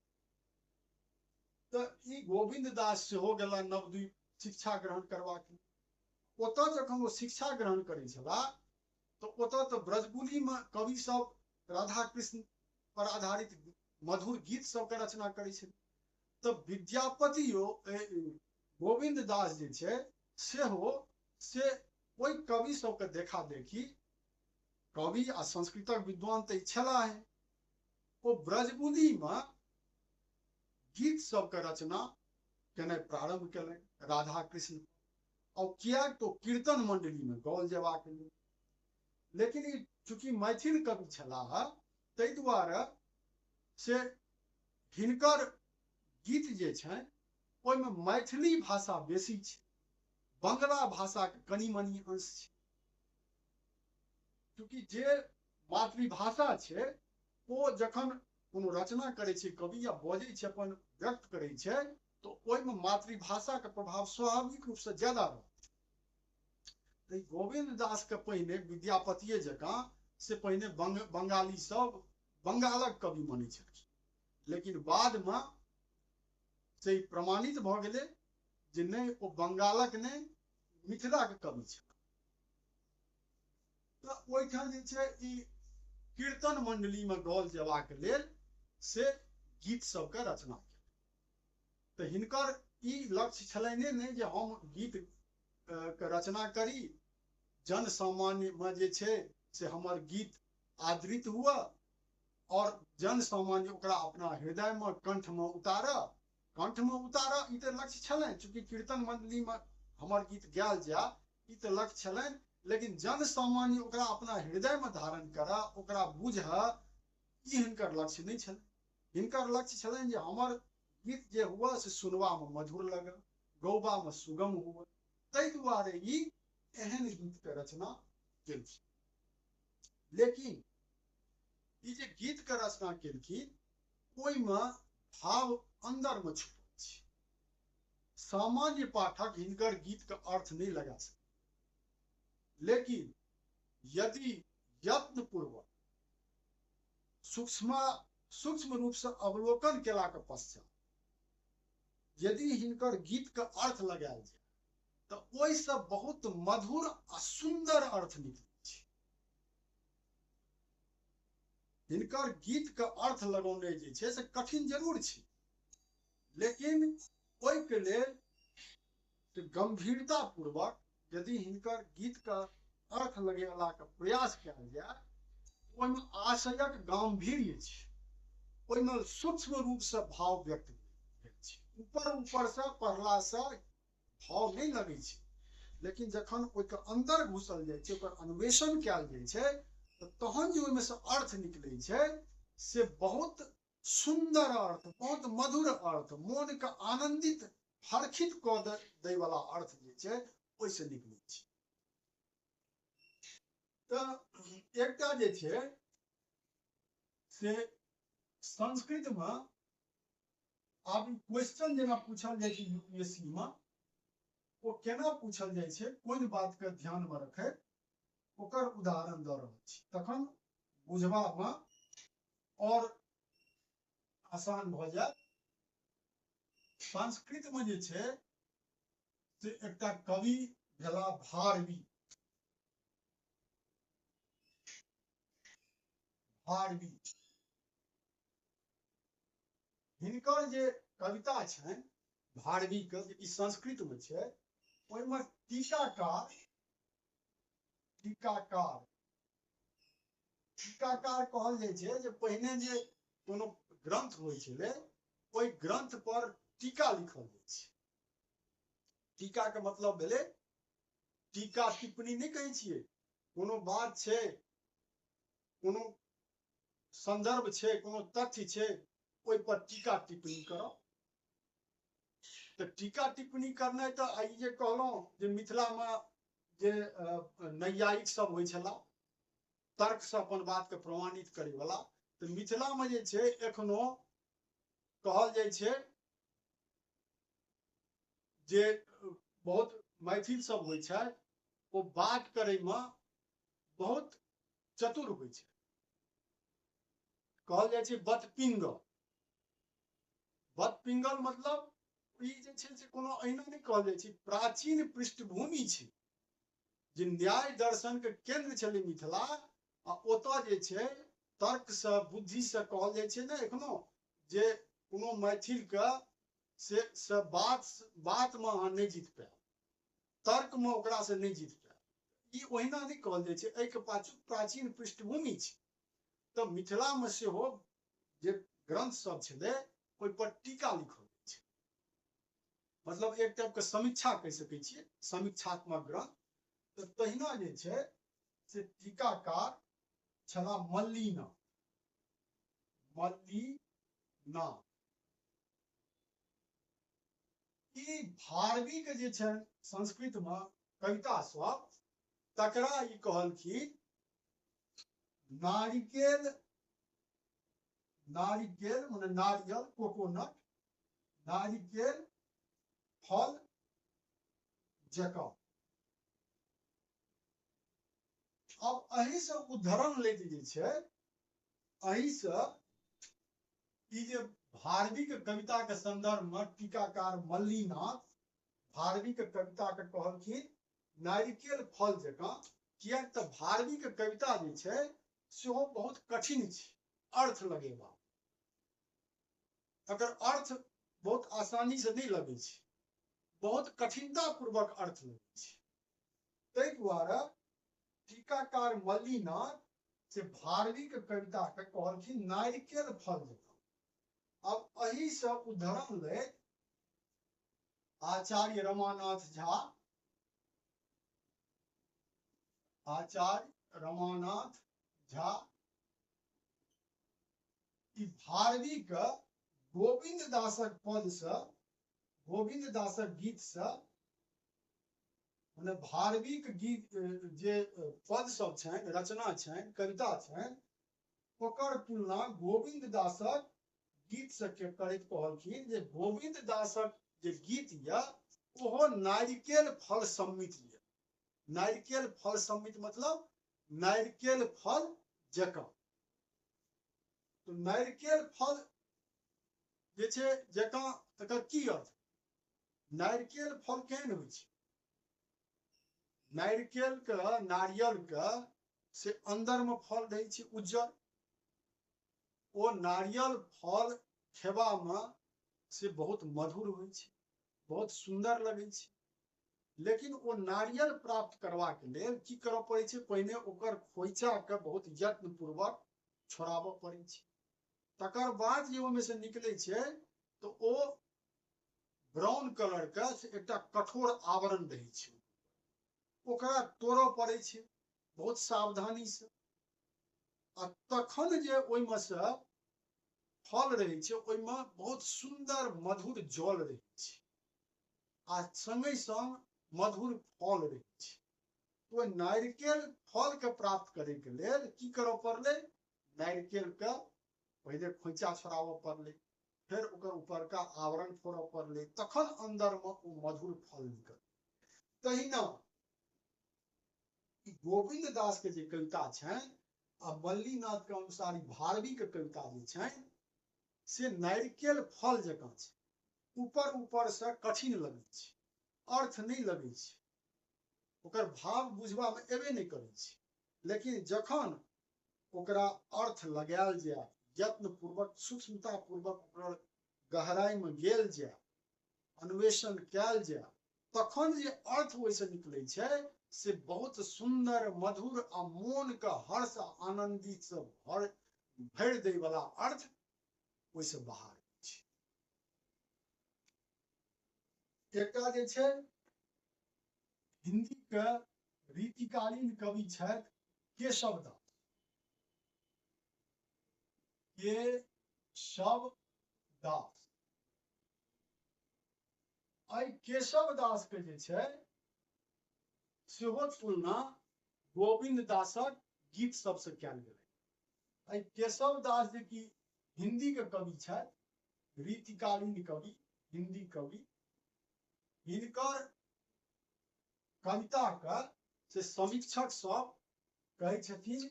तऽ ई गोविन्द दास सेहो गेला नवद्वीप शिक्षा ग्रहण करबाक लेल। ओतऽ जखन ओ शिक्षा ग्रहण करै छला तऽ ओतऽ तऽ ब्रजबुली में कवि सब राधा कृष्ण पर आधारित मधुर गीत सबके रचना करै छलै। तऽ विद्यापतियो गोविन्द दास जे छै सेहो से ओहि कवि सबके देखा देखी, कवि आ संस्कृतक विद्वान तऽ छला है, ओ ब्रजबुली में गीत सबके रचना केनाइ प्रारंभ केलनि राधा कृष्ण। और किया तो कीर्तन मंडली में गौल जेबाक लेल। लेकिन ई चूँकि मैथिल कवि छलाह ताहि दुआरे से हिनकर गीत जे छनि ओहिमे मैथिली भाषा बेसी छै, बंगला भाषाके कनि मनि अंश छै। चूँकि जे मातृभाषा छै ओ जखन कोनो रचना करै छै कवि या बजै छै, अपन व्यक्त करै छै, तऽ ओहिमे मातृभाषाके प्रभाव स्वाभाविक रूपसँ ज्यादा रहत। तऽ गोविन्द दास के पहिने विद्यापतिये जकाँ से पहिने बंगाली सब बंगालक कवि मानै छलखिन, लेकिन बादमे से प्रमाणित भऽ गेलै जे नहि, ओ बंगालक नहि मिथिलाके कवि छल। तऽ ओहिठाम जे छै ई कीर्तन मंडलीमे गाओल जेबाक लेल से गीत सबके रचना केलक। तऽ हिनकर ई लक्ष्य छलनि नहि जे हम गीत के रचना करी, जन सामान्यमे जे छै से हमर गीत आदृत हुए और जन सामान्य ओकरा अपना हृदयमे कंठमे उतारऽ, कंठमे उतारऽ, ई तऽ लक्ष्य छलनि। चूँकि कीर्तन मंडलीमे हमर गीत गायल जाय ई तऽ लक्ष्य छलनि, लेकिन जन सामान्य ओकरा अपना हृदयमे धारण करऽ, ओकरा बुझऽ, ई हिनकर लक्ष्य नहि छलनि। हिनकर लक्ष्य छलनि जे हमर गीत जे हुए से सुनबामे मधुर लगै, गौबामे सुगम हुए, ताहि दुआरे ई एहन गीतके रचना केलखिन। लेकिन ई जे गीतके रचना केलखिन ओहिमे भाव अन्दरमे छुपल छै। सामान्य पाठक हिनकर गीतके अर्थ नहि लगा सकै, लेकिन यदि यत्नपूर्वक सूक्ष्म रूप से अवलोकन केलाके पश्चात यदि हिनकर गीतके अर्थ लगायल जाय तऽ ओहिसँ बहुत मधुर आ सुन्दर अर्थ निकलै छै। हिनकर गीतके अर्थ लगौने जे छै से कठिन जरूर छै, लेकिन ओहिके लेल गंभीरता पूर्वक यदि हिनकर गीतके अर्थ लगेलाके प्रयास कयल जाय, ओहिमे आशयक गाम्भीर्य छै, ओहिमे सूक्ष्म रूपसँ भाव व्यक्त भेल छै। ऊपर ऊपरसँ पढ़लासँ भाव नहि लगै छै, लेकिन जखन ओहिके अन्दर घुसल जाइ छै, ओकर अन्वेषण कयल जाइ छै, तऽ तहन जे ओहिमे से अर्थ निकलै छै से बहुत सुन्दर अर्थ, बहुत मधुर अर्थ, मोनके आनन्दित हर्षित कऽ दै वाला अर्थ जे छै ओहिसँ निकलै छै। तऽ एकटा जे छै से संस्कृतमे आब क्वेश्चन जेना पूछल जाइ छै यूपीएससी मे, ओ केना पूछल जाइ छै, कोन बातके ध्यानमे रखैत, ओकर उदाहरण दऽ रहल छी, तखन बुझबामे और आसान भऽ जायत। संस्कृतमे जे छै से एकटा कवि भेला भारवि। भारवि हिनकर जे कविता छनि भारविके, जे ई संस्कृतमे छै, ओहिमे टीकाकार टीकाकार टीकाकार कहल जाइ छै जे पहिने जे कोनो ग्रंथ होइ छलै ओहि ग्रंथ पर टीका लिखल जाइ छै। टीका के मतलब भेलै टीका टिप्पणी नहि कहै छियै, कोनो बात छै, कोनो संदर्भ छै, कोनो तथ्य छै, ओहि पर टीका टिप्पणी करब। तऽ टीका टिप्पणी करनाइ तऽ ई जे कहलहुँ जे मिथिलामे जे नैयायिक सब होइ छला, तर्क से अपन बात के प्रमाणित करे वाला, तऽ मिथिलामे जे छै एखनो कहल जाइ छै जे बहुत मैथिल सब होइ छै ओ बात करैमे बहुत चतुर होइ छै। कहल जाइ छै बतपिंगल। बतपिंगल मतलब ई जे छै से कोनो एहिना नहि कहल जाइ छै, प्राचीन पृष्ठभूमि छै जे न्याय दर्शन के केंद्र छलै मिथिला, आ ओतऽ जे छै तर्क से बुद्धि से कहल जाइ छै ने एखनो जे कोनो मैथिल के से बात में अहाँ नहि जीत पायब, तर्क में ओकरा से नहि जीत पायब, ई ओहिना नहि कहल जाइ छै, एहिके पाछू प्राचीन पृष्ठभूमि छै। तऽ मिथिला में सेहो जे ग्रंथ सब छलै ओहि पर टीका लिखल जाइ छै, मतलब एक टाइप के समीक्षा कहि सकै छियै, समीक्षात्मक ग्रंथ। तऽ तहिना जे छै से टीकाकार छला मल्लिना, मल्लिना। ई भारवी के जे छै संस्कृत में कविता सब, तकरा ई कहलखिन नारिकेल, नारिकेल माने नारियल, कोकोनट, नारिकेल फल जकाँ। अब एहि से उद्धरण लैत जे छै, एहि से ई जे भारवी के कविता के संदर्भ में टीकाकार मल्लीनाथ भारवी के कविता के कहलखिन नारिकेल फल जकाँ, किएक तऽ भारवी के कविता जे छै सेहो बहुत कठिन छै अर्थ लगेबा, एकर अर्थ बहुत आसानी से नहि लगै छै, बहुत कठिनता पूर्वक अर्थ लगै छै। ताहि दुआरे टीकाकार मल्लीनाथ से भारवी के कविता के कहलखिन नारिकेल फल जकाँ। अब एहि से उद्धरण लैत आचार्य रमानाथ झा, आचार्य रमानाथ झा ई भारवी के गोविंद दासक पद से, गोविंद दासक गीत से, माने भारवी के गीत जे पद सब छनि, रचना छनि, कविता छनि, ओकर तुलना गोविंद दासक गीत से के करैत कहलखिन जे गोविंद दासक जे गीत यऽ ओहो नारिकेल फल सम्मित यऽ। नारिकेल फल सम्मित मतलब नारिकेल फल जकाँ। तो नारिकेल फल जे छै जकाँ, तकर की अर्थ? नारिकेल फल केहन होइ छै? नारिकेल के, नारियल के से अंदर में फल रहै छै उज्जर। ओ नारियल फल खेबा में से बहुत मधुर होइ छै, बहुत सुंदर लगै छै। लेकिन ओ नारियल प्राप्त करबाक लेल की करऽ पड़ै छै? पहिने ओकर खोइचा के बहुत यत्न पूर्वक छोड़ाबऽ पड़ै छै। तकर बाद जे ओहिमे से निकलै छै तऽ ओ ब्राउन कलर के एकटा कठोर आवरण रहै छै, ओकरा तोड़ऽ पड़ै छै बहुत सावधानी से। आ तखन जे ओहिमे से फल रहै छै ओहिमे बहुत सुंदर मधुर जल रहै छै आ संगे संग मधुर फल रहै छै। तो नारिकेल फल के प्राप्त करे के लेल की करऽ पड़लै? नारिकेल के पहिले खोइचा छोड़ाबऽ पड़लै, फेर ओकर उपरका आवरण फोड़ऽ पड़लै, तखन अंदर में ओ मधुर फल निकल। तहिना गोविंद दास के जे कविता छनि आ मल्लीनाथ के अनुसार भारवी के कविता जे छनि से नारिकेल फल जकाँ छै, ऊपर ऊपर से कठिन लगै छै, अर्थ नहि लगै छै, ओकर भाव बुझबा में एबे नहि करै छै। लेकिन जखन ओकरा अर्थ लगायल जाय, यत्न पूर्वक सूक्ष्मता पूर्वक ओकर गहराई में गेल जाय, अन्वेषण कयल जाय, तखन जे अर्थ ओहिसँ निकलै छै से बहुत सुंदर मधुर आ मोन के हर्ष आ आनंदित से भरि दै वाला अर्थ ओहिसँ बाहर छै। एकटा जे छै हिंदी के रीतिकालीन कवि छथि केशव दास, केशव दास। एहि केशव दास के जे छै सेहो तुलना गोविंद दासक गीत सबसे कयल गेलै। एहि केशव दास जे कि हिंदी के कवि छथि, रीतिकालीन कवि, हिंदी कवि, हिनकर कविता के से समीक्षक सब कहै छथिन,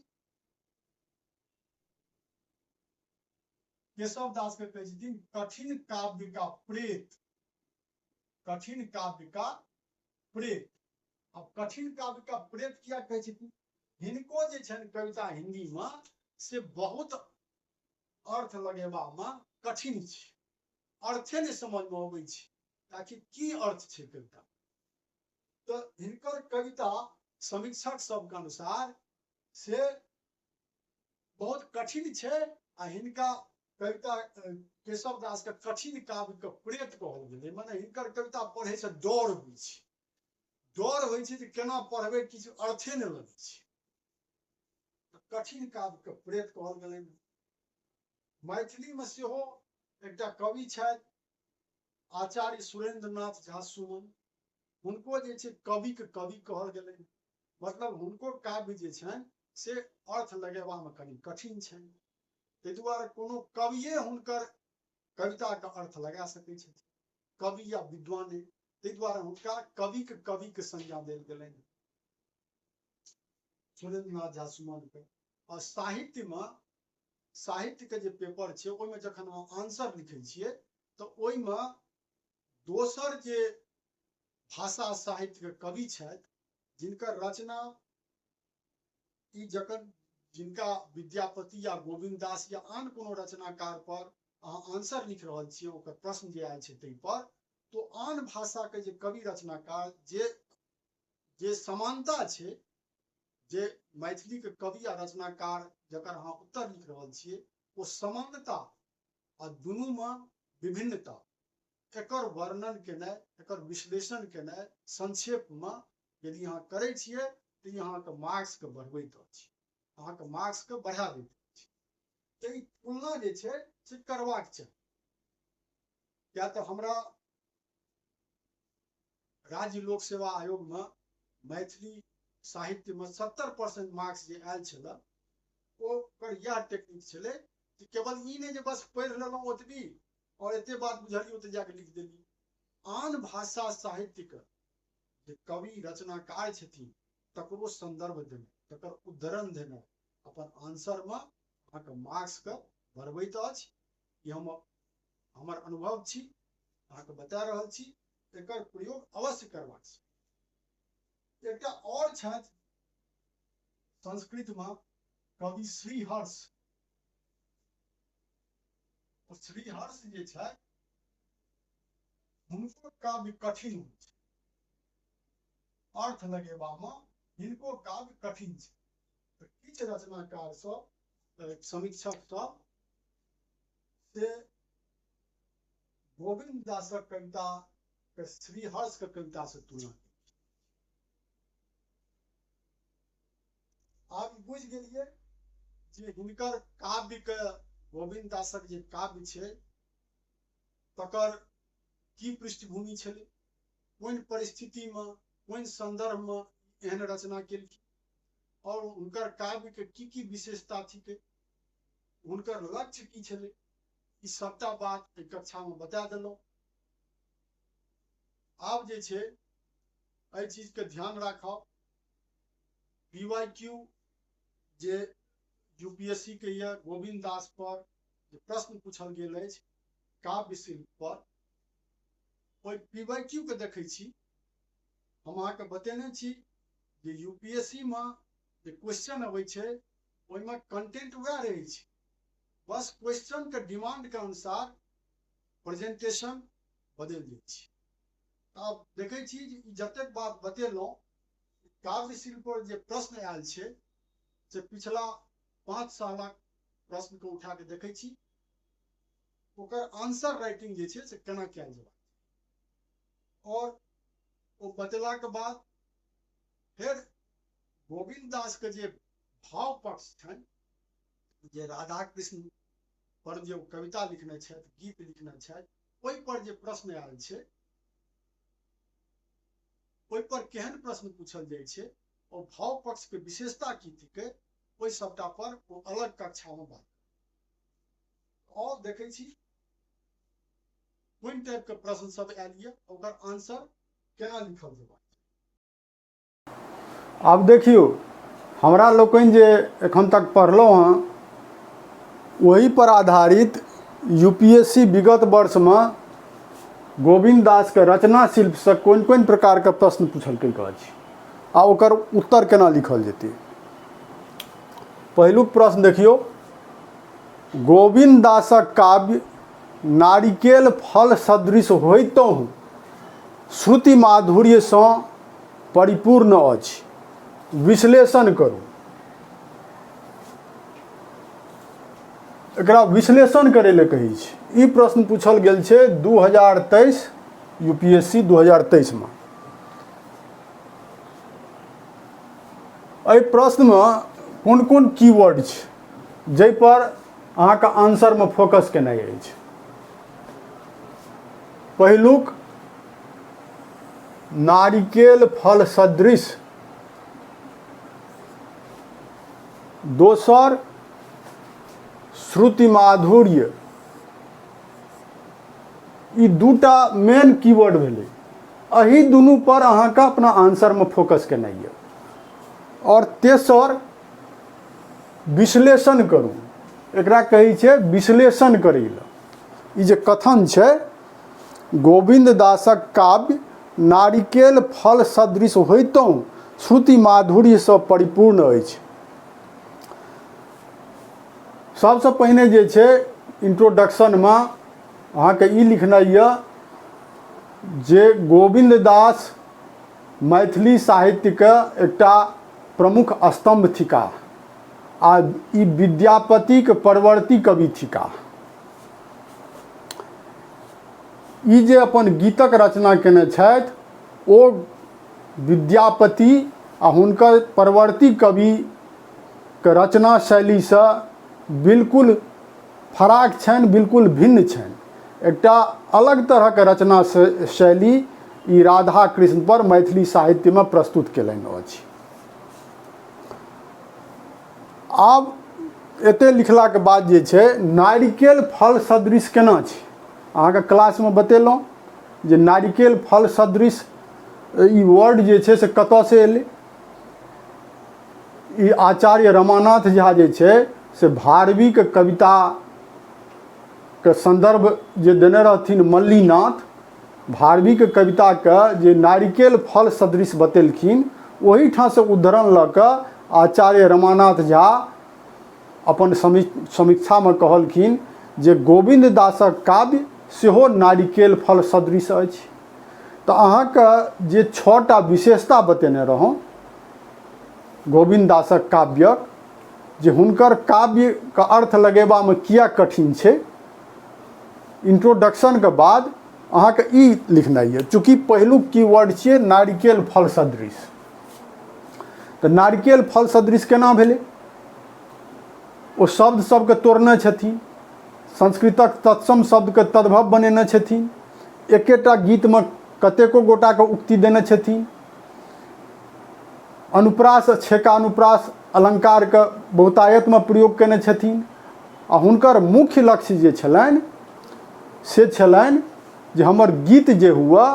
केशव दास के कहै छथिन कठिन काव्य का प्रेत, कठिन काव्य का प्रेत। अब कठिन काव्य का प्रेत किया कहै छथिन? हिनको जे छनि कविता हिंदी में से बहुत अर्थ लगेबा में कठिन छै, अर्थे नहि समझ में अबै छै ताकि की अर्थ छै कविता। तो हिनकर कविता समीक्षक सबके अनुसार से बहुत कठिन छै आ हिनका कविता केशव दास के कठिन काव्य के प्रेत कहल गेलै। माने हिनकर कविता पढ़े से डर होइ छै, डर होइ छै जे केना पढ़बै, किछु अर्थे नहि लगै छै। कठिन काव्य के प्रेत कहल गेलै। मैथिली में सेहो एकटा कवि छथि आचार्य सुरेंद्र नाथ झा सुमन, हुनको जे छै कवि के कवि कहल गेलै। मतलब हुनको काव्य जे छनि से अर्थ लगेबा में कनि कठिन छनि, ताहि दुआरे कोनो कविये हुनकर कविता के अर्थ लगा सकै छथिन, कवि या विद्वाने, ताहि दुआरे हुनका कवि के कवि के संज्ञा देल गेलनि। सुरेंद्रनाथ झा सुमनके। आ साहित्यमे साहित्यके जे पेपर छै ओहिमे जखन अहाँ आंसर लिखै छियै तऽ ओहिमे दोसर जे भाषा साहित्यके कवि छथि जिनकर रचना ई जखन जिनका विद्यापति या गोविन्द दास या आन कोनो रचनाकार पर अहाँ आंसर लिख रहल छियै, ओकर प्रश्न जे आयल छै ताहि पर, तो आन भाषाके जे कवि रचनाकार जे जे समानता छै जे मैथिलीके कवि आ रचनाकार जकर अहाँ उत्तर लिख रहल छियै, ओ समानता आ दुनूमे विभिन्नता, एकर वर्णन केनाइ, एकर विश्लेषण केनाइ संक्षेपमे यदि अहाँ करै छियै तऽ ई अहाँके मार्क्सके बढ़बैत अछि, अहाँके मार्क्सके बढ़ा दैत अछि। तऽ ई तुलना जे छै से करबाक चाही। किया तऽ हमरा राज्य लोक सेवा आयोगमे मैथिली साहित्यमे 70% मार्क्स जे आयल छलै ओकर इएह टेक्निक छलै कि केवल ई नहि जे बस पढ़ि लेलहुँ ओतबी आओर एते बात बुझलियै ओते जाके लिख देलियै। आन भाषा साहित्यके जे कवि रचनाकार छथिन तकरो संदर्भ देनाइ, तकर उद्धरण देनाइ अपन आंसरमे अहाँके मार्क्सके बढ़बैत अछि। ई हमर अनुभव छी, अहाँके बता रहल छी। एकर प्रयोग अवश्य करबाक छै। एकटा आओर छथि संस्कृतमे कवि श्रीहर्ष। श्रीहर्ष जे छथि हुनको काव्य कठिन होइ छै, अर्थ लगेबामे हिनको काव्य कठिन छै। तऽ किछु रचनाकार सब, समीक्षक सब से गोविन्द दासक कविता के श्रीहर्ष के कविता से तुलना। आब बुझि गेलियै जे हिनकर काव्य के, गोविन्द दासक जे काव्य छै तकर की पृष्ठभूमि छलै, कोन परिस्थितिमे कोन सन्दर्भमे एहन रचना केलखिन और हुनकर काव्य के की की विशेषता थिकै, हुनकर लक्ष्य की छलै, ई सबटा बात एहि कक्षामे बता देलहुँ। आब जे छै एहि चीजके ध्यान राखब। PYQ जे यूपीएससी के यऽ गोविन्द दास पर जे प्रश्न पूछल गेल अछि काव्य शिल्प पर, ओहि PYQ के देखै छी। हम अहाँके बतेने छी जे यूपीएससी मे जे क्वेश्चन अबै छै ओहिमे कंटेंट वएह रहै छै, बस क्वेश्चन के डिमांड के अनुसार प्रेजेंटेशन बदलि जाइ छै। आब देखै छी जे ई जतेक बात बतेलहुँ काव्य शिल्प पर जे प्रश्न आयल छै से पिछला 5 सालक प्रश्न के उठा के देखै छी, ओकर आंसर राइटिंग जे छै से केना कयल जेबाक और ओ बतेलाके बाद फेर गोविन्द दास के जे भाव पक्ष छनि, जे राधा कृष्ण पर जे कविता लिखने छथि, गीत लिखने छथि, ओहि पर जे प्रश्न आयल छै ओहि पर केहन प्रश्न पूछल जाइ छै, ओ भाव पक्ष के विशेषता की थिकै, ओहि सबटा पर ओ अलग कक्षा में बात। और देखै छी कोन टाइप के प्रश्न सब आयल यऽ, ओकर आंसर केना लिखल जेबाक। आब देखियौ हमरा लोकनि जे एखन तक पढ़लहुँ हँ ओहि पर आधारित यूपीएससी विगत वर्षमे गोविन्द दासके रचना शिल्पसँ कोन कोन प्रकारके प्रश्न पूछलकै अछि आ ओकर उत्तर केना लिखल जेतै। पहिलुक प्रश्न देखियौ, गोविन्द दासक काव्य नारिकेल फल सदृश होइतहुँ श्रुति माधुर्यसँ परिपूर्ण अछि, विश्लेषण करू। एकरा विश्लेषण करै लए कहै छै। ई प्रश्न पूछल गेल छै 2023 यूपीएससी 2023 मे। एहि प्रश्नमे कोन कोन कीवर्ड छै जाहिपर अहाँके आंसरमे फोकस केनाइ अछि। पहिलुक नारिकेल फल सदृश, दोसर श्रुति माधुर्य, ई दूटा मेन कीवर्ड भेलै। एहि दुनू पर अहाँके अपना आंसरमे फोकस केनाइ यऽ। आओर तेसर विश्लेषण करू। एकरा कहै छै विश्लेषण करै लए। ई जे कथन छै, गोविन्द दासक काव्य नारिकेल फल सदृश होइतहुँ श्रुति माधुर्यसँ परिपूर्ण अछि। सबसँ पहिने जे छै इंट्रोडक्शनमे अहाँके ई लिखनाइ यऽ जे गोविन्द दास मैथिली साहित्यके एकटा प्रमुख स्तम्भ थिकाह आ ई विद्यापतिक परवर्ती कवि थिकाह। ई जे अपन गीतक रचना केने छथि ओ विद्यापति आ हुनकर परवर्ती कविके रचना शैलीसँ बिल्कुल फराक छनि, बिल्कुल भिन्न छनि। एकटा अलग तरहके रचना शैली ई राधा कृष्ण पर मैथिली साहित्यमे प्रस्तुत केलनि अछि। आब एते लिखलाके बाद जे छै नारिकेल फल सदृश केना छै, अहाँके क्लासमे बतेलहुँ जे नारिकेल फल सदृश ई वर्ड जे छै से कतऽसँ एलै। ई आचार्य रमानाथ झा जे छै से भारवीके कविताके सन्दर्भ जे देने रहथिन मल्लीनाथ, भारवीके कविताके जे नारिकेल फल सदृश बतेलखिन ओहिठामसँ उद्धरण लऽ कऽ आचार्य रमानाथ झा अपन समीक्षामे कहलखिन जे गोविन्द दासक काव्य सेहो नारिकेल फल सदृश अछि। तऽ अहाँके जे 6टा विशेषता बतेने रहौं गोविन्द दासक काव्यक, जे हुनकर काव्यके अर्थ लगेबामे किया कठिन छै, इंट्रोडक्शनके बाद अहाँके ई लिखनाइ यऽ। चूँकि पहिलुक कीवर्ड छियै नारिकेल फल सदृश, तऽ नारिकेल फल सदृश केना भेलै? ओ शब्द सबके तोड़ने छथिन, संस्कृतक तत्सम शब्दके तद्भव बनेने छथिन, एकेटा गीतमे कतेको गोटाके उक्ति देने छथिन, अनुप्रास छेका अनुप्रास अलङ्कारके बहुतायतमे प्रयोग कयने छथिन आ हुनकर मुख्य लक्ष्य जे छलनि से छलनि जे हमर गीत जे हुअ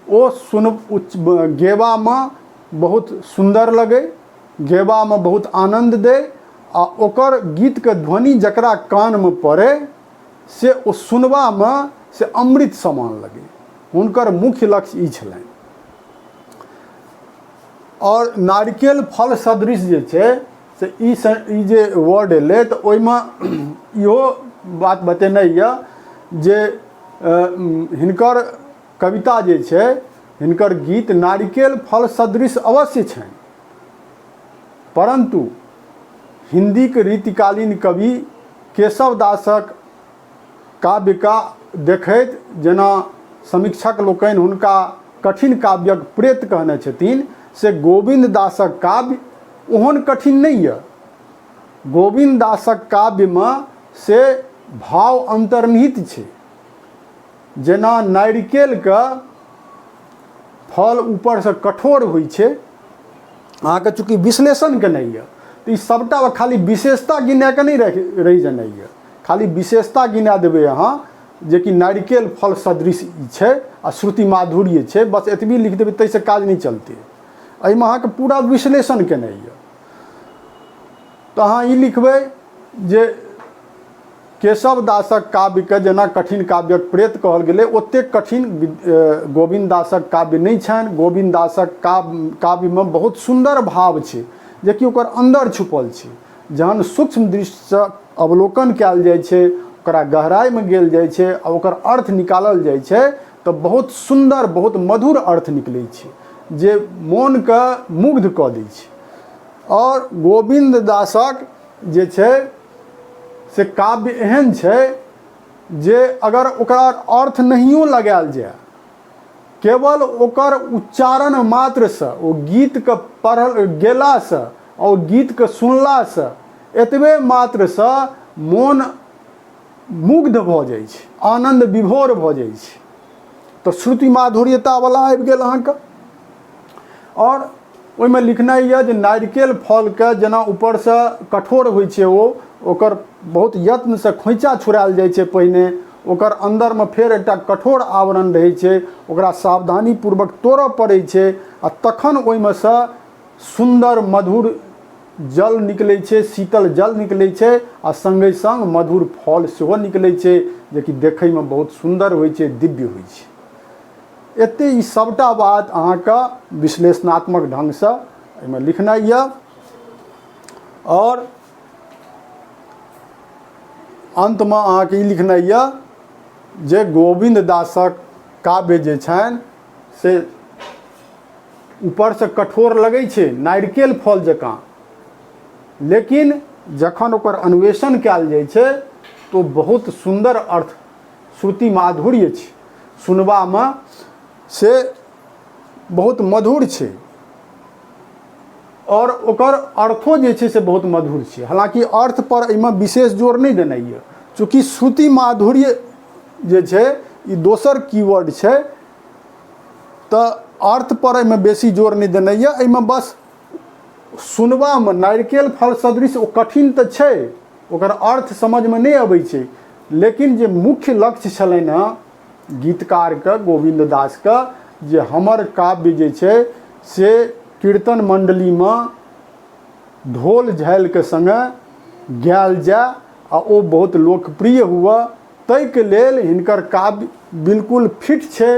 ओ सुन गेबामे बहुत सुन्दर लगै, गेबामे बहुत आनन्द दै आ ओकर गीतके ध्वनि जकरा कानमे पड़ै से ओ सुनबामे से अमृत समान लगै। हुनकर मुख्य लक्ष्य ई छलनि। आओर नारिकेल फल सदृश जे छै से ई जे वर्ड एलै तऽ ओहिमे इहो बात बतेनाइ यऽ जे हिनकर कविता जे छै, हिनकर गीत नारिकेल फल सदृश अवश्य छनि, परन्तु हिन्दीके रीतिकालीन कवि केशव दासक काव्यका देखैत जेना समीक्षक लोकनि हुनका कठिन काव्यक प्रेत कहने छथिन, से गोविन्द दासक काव्य ओहन कठिन नहि यऽ। गोविन्द दासक काव्यमे से भाव अन्तर्निहित छै। जेना नारिकेलके फल ऊपरसँ कठोर होइ छै, अहाँके चूँकि विश्लेषण केनाइ यऽ तऽ ई सभटा खाली विशेषता गिनाके नहि रहि जेनाइ यऽ। खाली विशेषता गिना देबै अहाँ जेकि नारिकेल फल सदृश ई छै आ श्रुति माधुर्य छै, बस एतबी लिख देबै ताहिसँ काज नहि चलतै। एहिमे अहाँके पूरा विश्लेषण केनाइ यऽ। तऽ अहाँ ई लिखबै जे केशव दासक काव्यके जेना कठिन काव्यक प्रेत कहल गेलै, ओतेक कठिन गोविन्द दासक काव्य नहि छनि। गोविन्द दासक काव्यमे बहुत सुन्दर भाव छै जेकि ओकर अन्दर छुपल छै। जहन सूक्ष्म दृष्टिसँ अवलोकन कयल जाइ छै, ओकरा गहराइमे गेल जाइ छै आ ओकर अर्थ निकालल जाइ छै तऽ बहुत सुन्दर, बहुत मधुर अर्थ निकलै छै जे मोनके मुग्ध कऽ दै छै। आओर गोविन्द दासक जे छै से काव्य एहन छै जे अगर ओकरा अर्थ नहियो लगायल जाय, केवल ओकर उच्चारण मात्रसँ, ओ गीतके पढ़ल गेलासँ आ ओ गीतके सुनलासँ एतबे मात्रसँ मोन मुग्ध भऽ जाइ छै, आनन्द विभोर भऽ जाइ छै। तऽ श्रुति माधुर्यतावला आबि गेल अहाँके। आओर ओहिमे लिखनाइ यऽ जे नारिकेल फलके जेना ऊपरसँ कठोर होइ छै, ओ ओकर बहुत यत्नसँ खोइँचा छोड़ायल जाइ छै पहिने, ओकर अन्दरमे फेर एकटा कठोर आवरण रहै छै, ओकरा सावधानीपूर्वक तोड़ऽ पड़ै छै आ तखन ओहिमे सँ सुन्दर मधुर जल निकलै छै, शीतल जल निकलै छै आ सङ्गे सङ्ग मधुर फल सेहो निकलै छै, जेकि देखैमे बहुत सुन्दर होइ छै, दिव्य होइ छै। एते ई सबटा बात अहाँके विश्लेषणात्मक ढङ्गसँ एहिमे लिखनाइ यऽ। आओर अन्तमे अहाँके ई लिखनाइ यऽ जे गोविन्द दासक काव्य जे छनि से ऊपरसँ कठोर लगै छै नारिकेल फल जकाँ, लेकिन जखन ओकर अन्वेषण कयल जाइ छै तऽ ओ बहुत सुन्दर अर्थ श्रुति माधुर्य छै, सुनबामे से बहुत मधुर छै आओर ओकर अर्थो जे छै से बहुत मधुर छै। हालाँकि अर्थपर एहिमे विशेष जोर नहि देनाइ यऽ, चूँकि श्रुति माधुर्य जे छै ई दोसर कीवर्ड छै, तऽ अर्थपर एहिमे बेसी जोर नहि देनाइ यऽ। एहिमे बस सुनबामे नारिकेल फल सदृश ओ कठिन तऽ छै, ओकर अर्थ समझमे नहि अबै छै, लेकिन जे मुख्य लक्ष्य छलनि हँ गीतकारके गोविन्द दासके, जे हमर काव्य जे छै से कीर्तन मण्डलीमे ढोल झालिके सङ्गे गायल जाय आ ओ बहुत लोकप्रिय हुअ, ताहिके लेल हिनकर काव्य बिल्कुल फिट छै।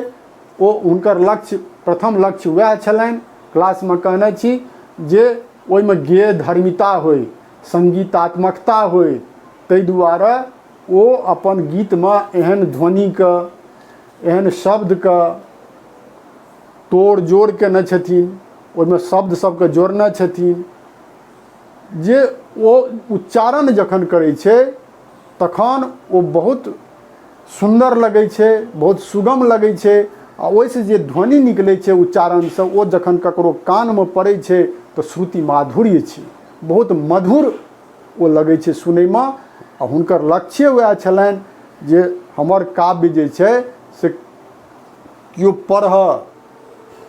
ओ हुनकर लक्ष्य, प्रथम लक्ष्य वएह छलनि। क्लासमे कहने छी जे ओहिमे गेय धर्मिता होइ, संगीतात्मकता होइ, ताहि दुआरे ओ अपन गीतमे एहन ध्वनिके, एहन शब्दके तोड़ जोड़ केने छथिन, ओहिमे शब्द सबके जोड़ने छथिन जे ओ उच्चारण जखन करै छै तखन ओ बहुत सुन्दर लगै छै, बहुत सुगम लगै छै आ ओहिसँ जे ध्वनि निकलै छै उच्चारणसँ, ओ जखन ककरो कानमे पड़ै छै तऽ श्रुति माधुर्य छै, बहुत मधुर ओ लगै छै सुनैमे। आ हुनकर लक्ष्ये वएह छलनि जे हमर काव्य जे छै से केओ पढ़ऽ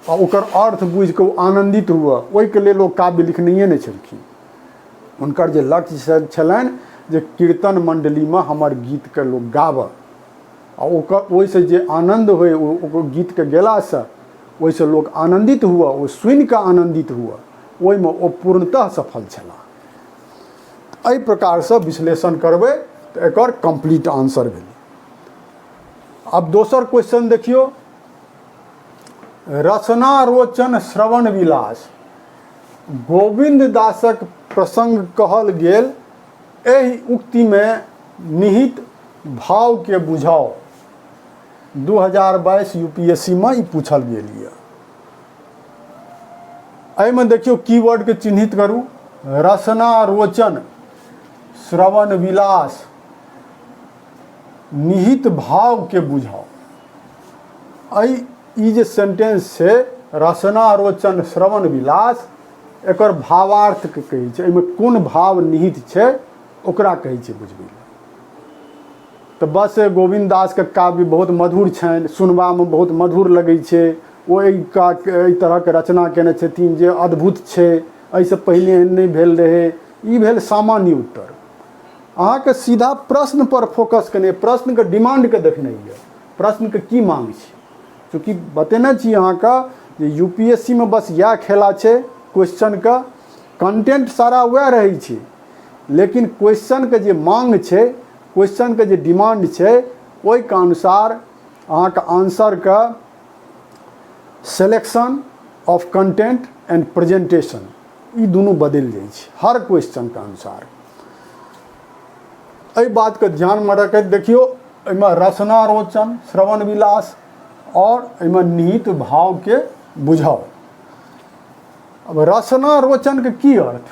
आ ओकर अर्थ बुझिकऽ ओ आनन्दित हुअ, ओहिके लेल ओ काव्य लिखनैए नहि छलखिन। हुनकर जे लक्ष्य छलनि जे कीर्तन मण्डलीमे हमर गीतके लोक गाबऽ आ ओकर ओहिसँ जे आनन्द होइ, ओ गीतके गेलासँ ओहिसँ लोक आनन्दित हुअ, ओ सुनिकऽ आनन्दित हुअ, ओहिमे ओ पूर्णतः सफल छलाह। एहि प्रकारसँ विश्लेषण करबै तऽ एकर कम्प्लीट आंसर भेलै। आब दोसर क्वेश्चन देखियौ, रचना रोचन श्रवण विलास गोविन्द दासक प्रसंग कहल गेल एहि उक्तिमे निहित भावके बुझाउ। 2022 यूपीएससी में ई पूछल गेल यऽ। एहिमे देखियौ कीवर्डके चिन्हित करू, रसना रोचन श्रवण विलास निहित भावके बुझाउ। एहि ई जे सेंटेंस छै रसना रोचन श्रवण विलास, एकर भावार्थके कहै छै, एहिमे कोन भाव निहित छै ओकरा कहै छै बुझबै लए। तऽ बस गोविन्द दासके काव्य बहुत मधुर छनि, सुनबामे बहुत मधुर लगै छै, ओ एहि का एहि तरहके रचना कयने छथिन जे अद्भुत छै, एहिसँ पहिने एहन नहि भेल रहै। ई भेल सामान्य उत्तर। अहाँके सीधा प्रश्नपर फोकस केने, प्रश्नके डिमांडके देखनाइ यऽ, प्रश्नके की मांग छै। चूँकि बतेने छी अहाँके जे यू पी एस सी मे बस इएह खेला छै, क्वेश्चनके कंटेंट सारा वएह रहै छै, लेकिन क्वेश्चनके जे मांग छै, क्वेश्चनके जे डिमांड छै, ओहिके अनुसार अहाँके आंसरके selection of content and presentation ई दुनू बदलि जाइ छै हर क्वेश्चनके अनुसार। एहि बातके ध्यानमे रखैत देखियौ एहिमे रचना रोचन श्रवण विलास आओर एहिमे निहित भावके बुझाउ। अब रचना रोचनके की अर्थ?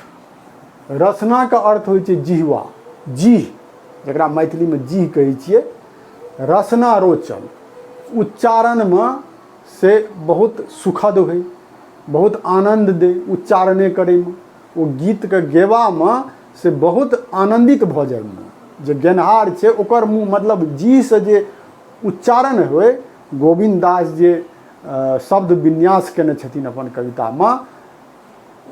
रचनाके अर्थ होइ छै जिह्वा, जीह, जकरा मैथिलीमे जीह कहै छियै। रचना रोचन उच्चारणमे से बहुत सुखद होइ, बहुत आनन्द दै उच्चारणे करैमे, ओ गीतके गेबामे से बहुत आनन्दित भऽ जाइ मोन, जे गेनहार छै ओकर मुँह मतलब जीहसँ जे उच्चारण होइ। गोविन्द दास जे शब्द विन्यास केने छथिन अपन कवितामे,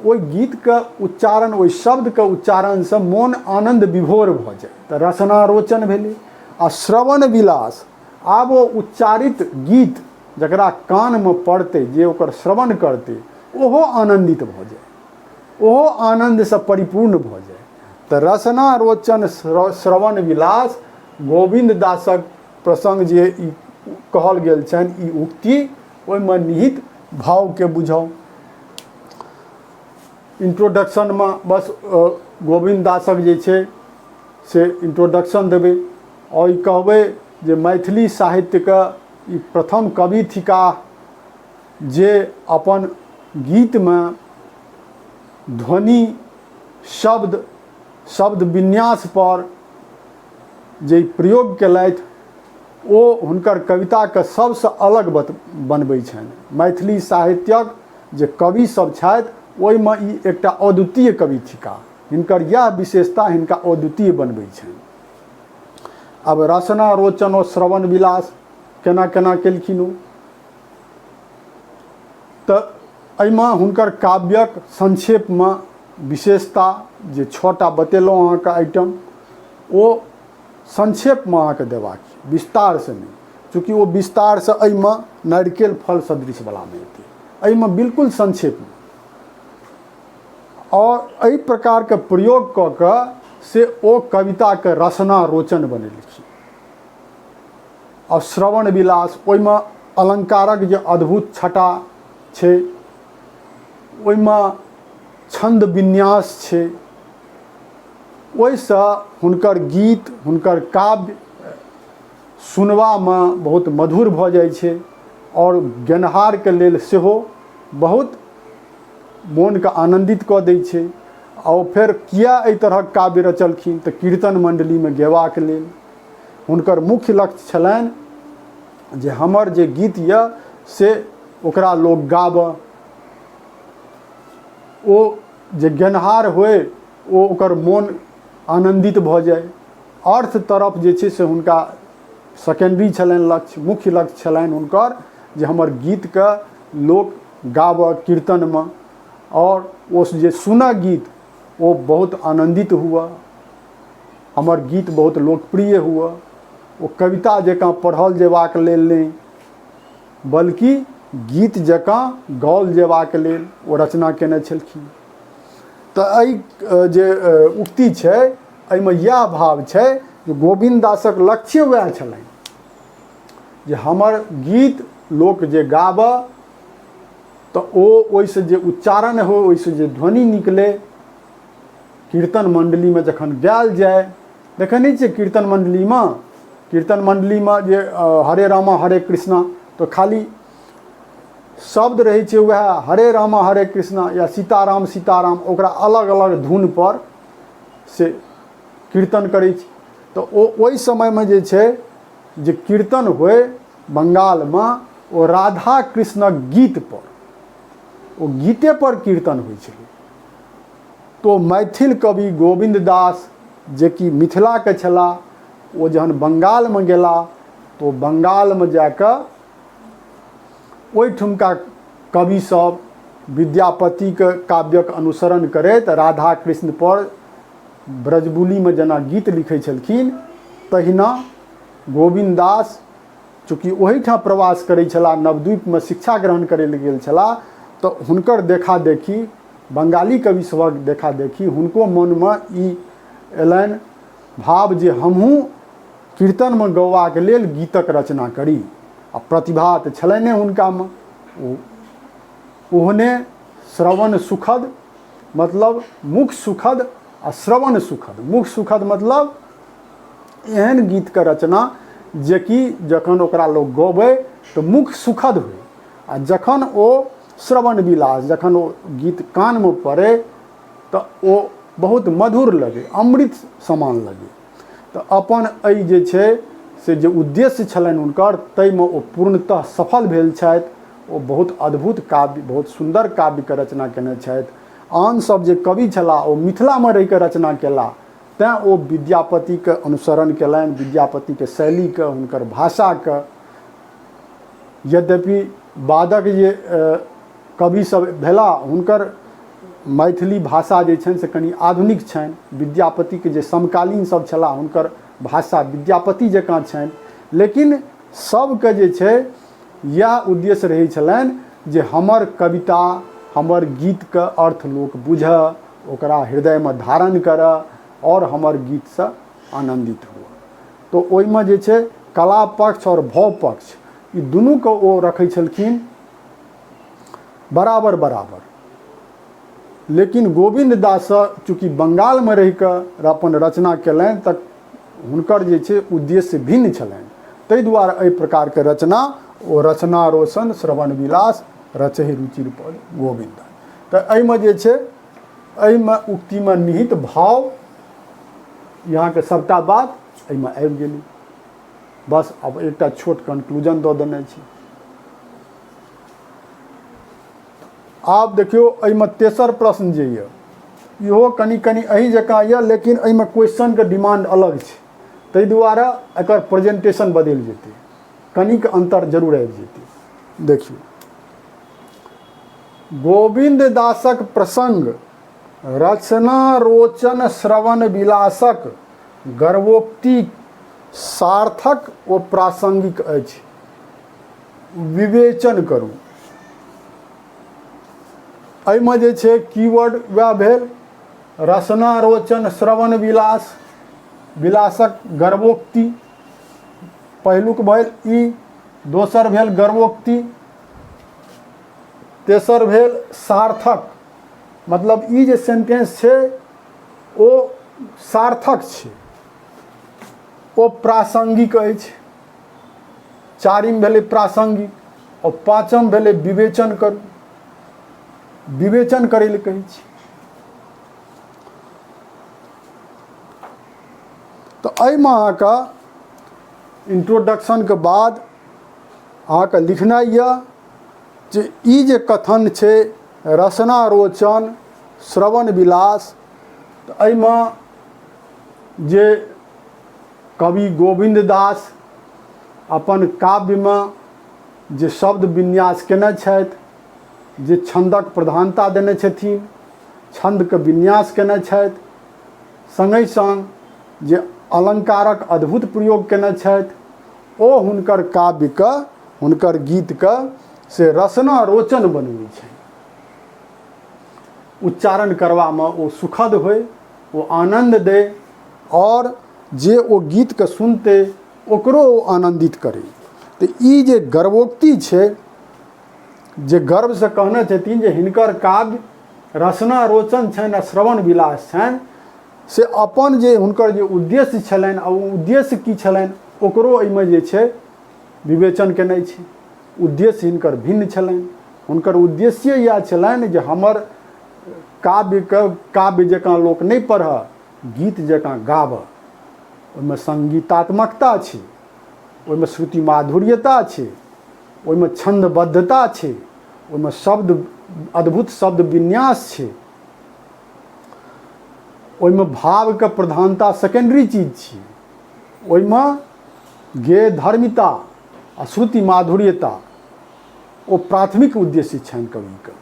ओहि गीतके उच्चारण, ओहि शब्दके उच्चारणसँ मोन आनन्द विभोर भऽ जाय, तऽ रचना रोचन भेलै। आ श्रवण विलास, आब ओ उच्चारित गीत जकरा कानमे पड़तै, जे ओकर श्रवण करतै, ओहो आनन्दित भऽ जाय। ओहो आनन्दसँ परिपूर्ण भऽ जाय। तऽ रसना रोचन श्रवण विलास गोविन्द दासक प्रसङ्ग जे ई कहल गेल छनि ई उक्ति, ओहिमे निहित भावके बुझाउ। इंट्रोडक्शनमे बस गोविन्द दासक जे छै से इंट्रोडक्शन देबै आओर ई कहबै जे मैथिली साहित्यके ई प्रथम कवि थिकाह जे अपन गीतमे ध्वनि शब्द शब्द विन्यासपर जे प्रयोग केलथि ओ हुनकर कविताके सबसँ अलग बनबै छनि। मैथिली साहित्यक जे कवि सब छथि ओहिमे ई एकटा अद्वितीय कवि थिकाह। हिनकर इएह विशेषता हिनका अद्वितीय बनबै छनि। आब रसना रोचन ओ श्रवण विलास केना केना केलखिन ओ, तऽ एहिमे हुनकर काव्यक संक्षेपमे विशेषता जे 6टा बतेलहुँ अहाँके आइटम, ओ संक्षेपमे अहाँके देबाक छै, विस्तारसँ नहि। चूँकि ओ विस्तारसँ एहिमे नारिकेल फल सदृशवलामे एतै, एहिमे बिल्कुल संक्षेपमे। आओर एहि प्रकारके प्रयोग कऽ कऽ से ओ कविताके रसना रोचन बनेलखिन। आओर श्रवण विलास, ओहिमे अलङ्कारक जे अद्भुत छटा छै, ओहिमे छन्द विन्यास छै, ओहिसँ हुनकर गीत हुनकर काव्य सुनबामे बहुत मधुर भऽ जाइ छै आओर गेनहारके लेल सेहो बहुत मोनके आनन्दित कऽ दै छै। आओर फेर किए एहि तरहक काव्य रचलखिन तऽ कीर्तन मण्डलीमे गेबाक लेल। हुनकर मुख्य लक्ष्य छलनि जे हमर जे गीत यऽ से ओकरा लोक गाबऽ, ओ जे गेनहार होइ ओ ओकर मोन आनन्दित भऽ जाइ। अर्थ तरफ जे छै से हुनका सेकेंडरी छलनि लक्ष्य, मुख्य लक्ष्य छलनि हुनकर जे हमर गीतके लोक गाबऽ कीर्तनमे, आओर ओ जे सुनऽ गीत ओ बहुत आनन्दित हुअ, हमर गीत बहुत लोकप्रिय हुअ। ओ कविता जकाँ पढ़ल जेबाक लेल नहि, बल्कि गीत जकाँ गाओल जेबाक लेल ओ रचना केने छलखिन। तऽ एहि जे उक्ति छै एहिमे इएह भाव छै जे गोविन्द दासक लक्ष्य वएह छलनि जे हमर गीत लोक जे गाबऽ तऽ ओ ओहिसँ जे उच्चारण हो, ओहिसँ जे ध्वनि निकलै, कीर्तन मण्डलीमे जखन गायल जाय, देखै नहि छियै कीर्तन मण्डलीमे, कीर्तन मण्डलीमे जे हरे रामा हरे कृष्णा, तऽ खाली शब्द रहै छै वएह हरे रामा हरे कृष्णा या सीताराम सीताराम, ओकरा अलग अलग धुनपर से कीर्तन करै छै। तऽ ओ ओहि समयमे जे छै जे कीर्तन होइ बंगालमे, ओ राधा कृष्णक गीतपर, ओ गीतेपर कीर्तन होइ छलै। तो मैथिल कवि गोविन्द दास जेकि मिथिलाके छलाह, ओ जहन बंगालमे गेला तऽ ओ बंगालमे जाकऽ ओहिठुमका कवि सब विद्यापतिके काव्यक अनुसरण करैत राधा कृष्णपर ब्रजबुलीमे जेना गीत लिखै छलखिन, तहिना गोविन्द दास चूँकि ओहिठाम प्रवास करै छलाह, नवद्वीपमे शिक्षा ग्रहण करै लए गेल छलाह, तऽ हुनकर देखा देखी बंगाली कवि सभक देखा देखी हुनको मोनमे ई अयलनि भाव जे हमहूँ कीर्तनमे गौबाक लेल गीतक रचना करी। आ प्रतिभा तऽ छलनि हुनकामे, ओ ओहने श्रवण सुखद, मतलब मुख सुखद आ श्रवण सुखद। मुख सुखद मतलब एहन गीतके रचना जेकि जखन ओकरा लोक गबै तऽ मुख सुखद होइ, आ जखन ओ श्रवण विलास, जखन ओ गीत कानमे पड़ै तऽ ओ बहुत मधुर लगै, अमृत समान लगै। तऽ अपन एहि जे छै से जे उद्देश्य छलनि हुनकर, ताहिमे ओ पूर्णतः सफल भेल छथि। ओ बहुत अद्भुत काव्य, बहुत सुन्दर काव्यके रचना केने छथि। आन सब जे कवि छलाह ओ मिथिलामे रहिकऽ रचना केलाह, तैँ ओ विद्यापतिके अनुसरण केलनि, विद्यापतिके शैलीके, हुनकर भाषाके। यद्यपि बादक जे कवि सब भेलाह हुनकर मैथिली भाषा जे छनि से कनि आधुनिक छनि, विद्यापतिके जे समकालीन सब छलाह हुनकर भाषा विद्यापति जकाँ छनि, लेकिन सबके जे छै इएह उद्देश्य रहै छलनि जे हमर कविता, हमर गीतके अर्थ लोक बुझय, ओकरा हृदयमे धारण करय आओर हमर गीतसँ आनन्दित हुअ। तऽ ओहिमे जे छै कला पक्ष आओर भाव पक्ष, ई दुनूके ओ रखै छलखिन बराबर बराबर। लेकिन गोविन्द दास चूँकि बंगालमे रहि कऽ अपन रचना केलनि तऽ हुनकर जे छै उद्देश्य भिन्न छलनि, ताहि दुआरे एहि प्रकारके रचना ओ रचना रोशन श्रवण विलास रचहि रुचिर पर गोविन्द। तऽ एहिमे जे छै एहिमे उक्तिमे निहित भाव यहाँके सभटा बात एहिमे आबि गेलै। बस आब एकटा छोट कंक्लूजन दऽ देने छी। आब देखियौ एहिमे तेसर प्रश्न जे यऽ इहो कनि कनि एही जकाँ यऽ, लेकिन एहिमे क्वेश्चनके डिमांड अलग छै, ताहि दुआरे एकर प्रेजेंटेशन बदलि जेतै, कनिक अन्तर जरूर आबि जेतै। देखियौ गोविन्द दासक प्रसंग रचना रोचन श्रवण विलासक गर्वोक्ति सार्थक ओ प्रासंगिक अछि, विवेचन करू। एहिमे जे छै कीवर्ड वएह भेल रसना रोचन श्रवण विलास, विलासक गर्वोक्ति पहिलुक भेल ई, दोसर भेल गर्वोक्ति, तेसर भेल सार्थक, मतलब ई जे सेंटेंस छै ओ सार्थक छै, ओ प्रासंगिक अछि। चारिम भेलै प्रासंगिक, आओर पाँचम भेलै विवेचन करू, विवेचन करै लए कहै छी। तऽ एहिमे अहाँके इंट्रोडक्शनके बाद अहाँके लिखनाइ यऽ जे ई जे कथन छै रसना रोचन श्रवण विलास, तऽ एहिमे जे कवि गोविन्द दास अपन काव्यमे जे शब्द विन्यास केने छथि, जे छन्दक प्रधानता देने छथिन, छन्दके विन्यास केने छथि, सङ्गहि सङ्ग जे अलङ्कारक अद्भुत प्रयोग केने छथि, ओ हुनकर काव्यके हुनकर गीतके से रसना रोचन बनबै छै। उच्चारण करबामे ओ सुखद होइ, ओ आनन्द दै, आओर जे ओ गीतके सुनतै ओकरो ओ आनन्दित करै। तऽ ई जे गर्वोक्ति छै, जे गर्वसँ कहने छथिन जे हिनकर काव्य रसना रोचन छनि आ श्रवण विलास छनि, से अपन जे हुनकर जे उद्देश्य छलनि आ ओ उद्देश्य की छलनि ओकरो एहिमे जे छै विवेचन केने छै। उद्देश्य हिनकर भिन्न छलनि, हुनकर उद्देश्य इएह छलनि जे हमर काव्यके काव्य जकाँ लोक नहि पढ़य, गीत जकाँ गाबय। ओहिमे संगीतात्मकता छै, ओहिमे श्रुति माधुर्यता छै, ओहिमे छन्दबद्धता छै, ओहिमे शब्द अद्भुत शब्द विन्यास छै, ओहिमे भावके प्रधानता सेकेंडरी चीज छियै, ओहिमे गेय धर्मिता आ श्रुति माधुर्यता ओ प्राथमिक उद्देश्य छनि कविके।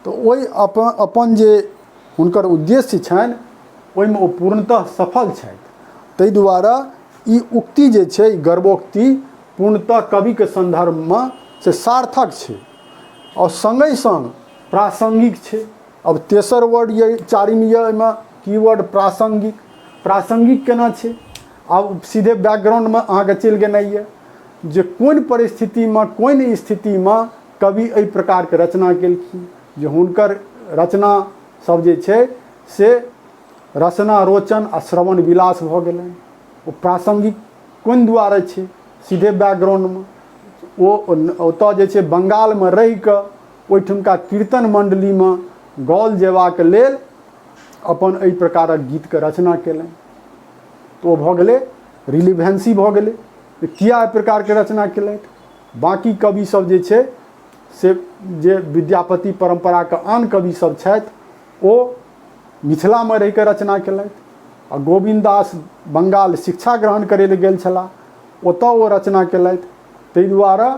तऽ ओहि अपन अपन जे हुनकर उद्देश्य छनि ओहिमे ओ पूर्णतः सफल छथि। ताहि दुआरे ई उक्ति जे छै, ई गर्वोक्ति पूर्णतः कविके सन्दर्भमे से सार्थक छै आओर सङ्गहि सङ्ग प्रासङ्गिक छै। अब तेसर वर्ड यऽ, चारिम यऽ एहिमे कीवर्ड प्रासङ्गिक। प्रासङ्गिक केना छै? आब सीधे बैकग्राउंडमे अहाँके चलि गेनाइ यऽ जे कोन परिस्थितिमे कोन स्थितिमे कवि एहि प्रकारके रचना केलखिन, जे हुनकर रचना सब जे छै से रचना रोचन आ श्रवण विलास भऽ गेलनि। ओ प्रासङ्गिक कोन दुआरे छै? सीधे बैकग्राउंडमे ओ ओतऽ जे छै बंगालमे रहिकऽ ओहिठुमका कीर्तन मण्डलीमे गाओल जेबाक लेल अपन एहि प्रकारक गीतके रचना केलनि। तऽ ओ भऽ गेलै रिलिवेंसी भऽ गेलै जे किया एहि प्रकारके रचना केलथि। बाँकी कवि सब जे छै से जे विद्यापति परम्पराके आन कवि सब छथि ओ मिथिलामे रहिकऽ रचना केलथि, आ गोविन्द दास बंगाल शिक्षा ग्रहण करै लए गेल छलाह, ओतऽ ओ रचना केलथि। ताहि दुआरे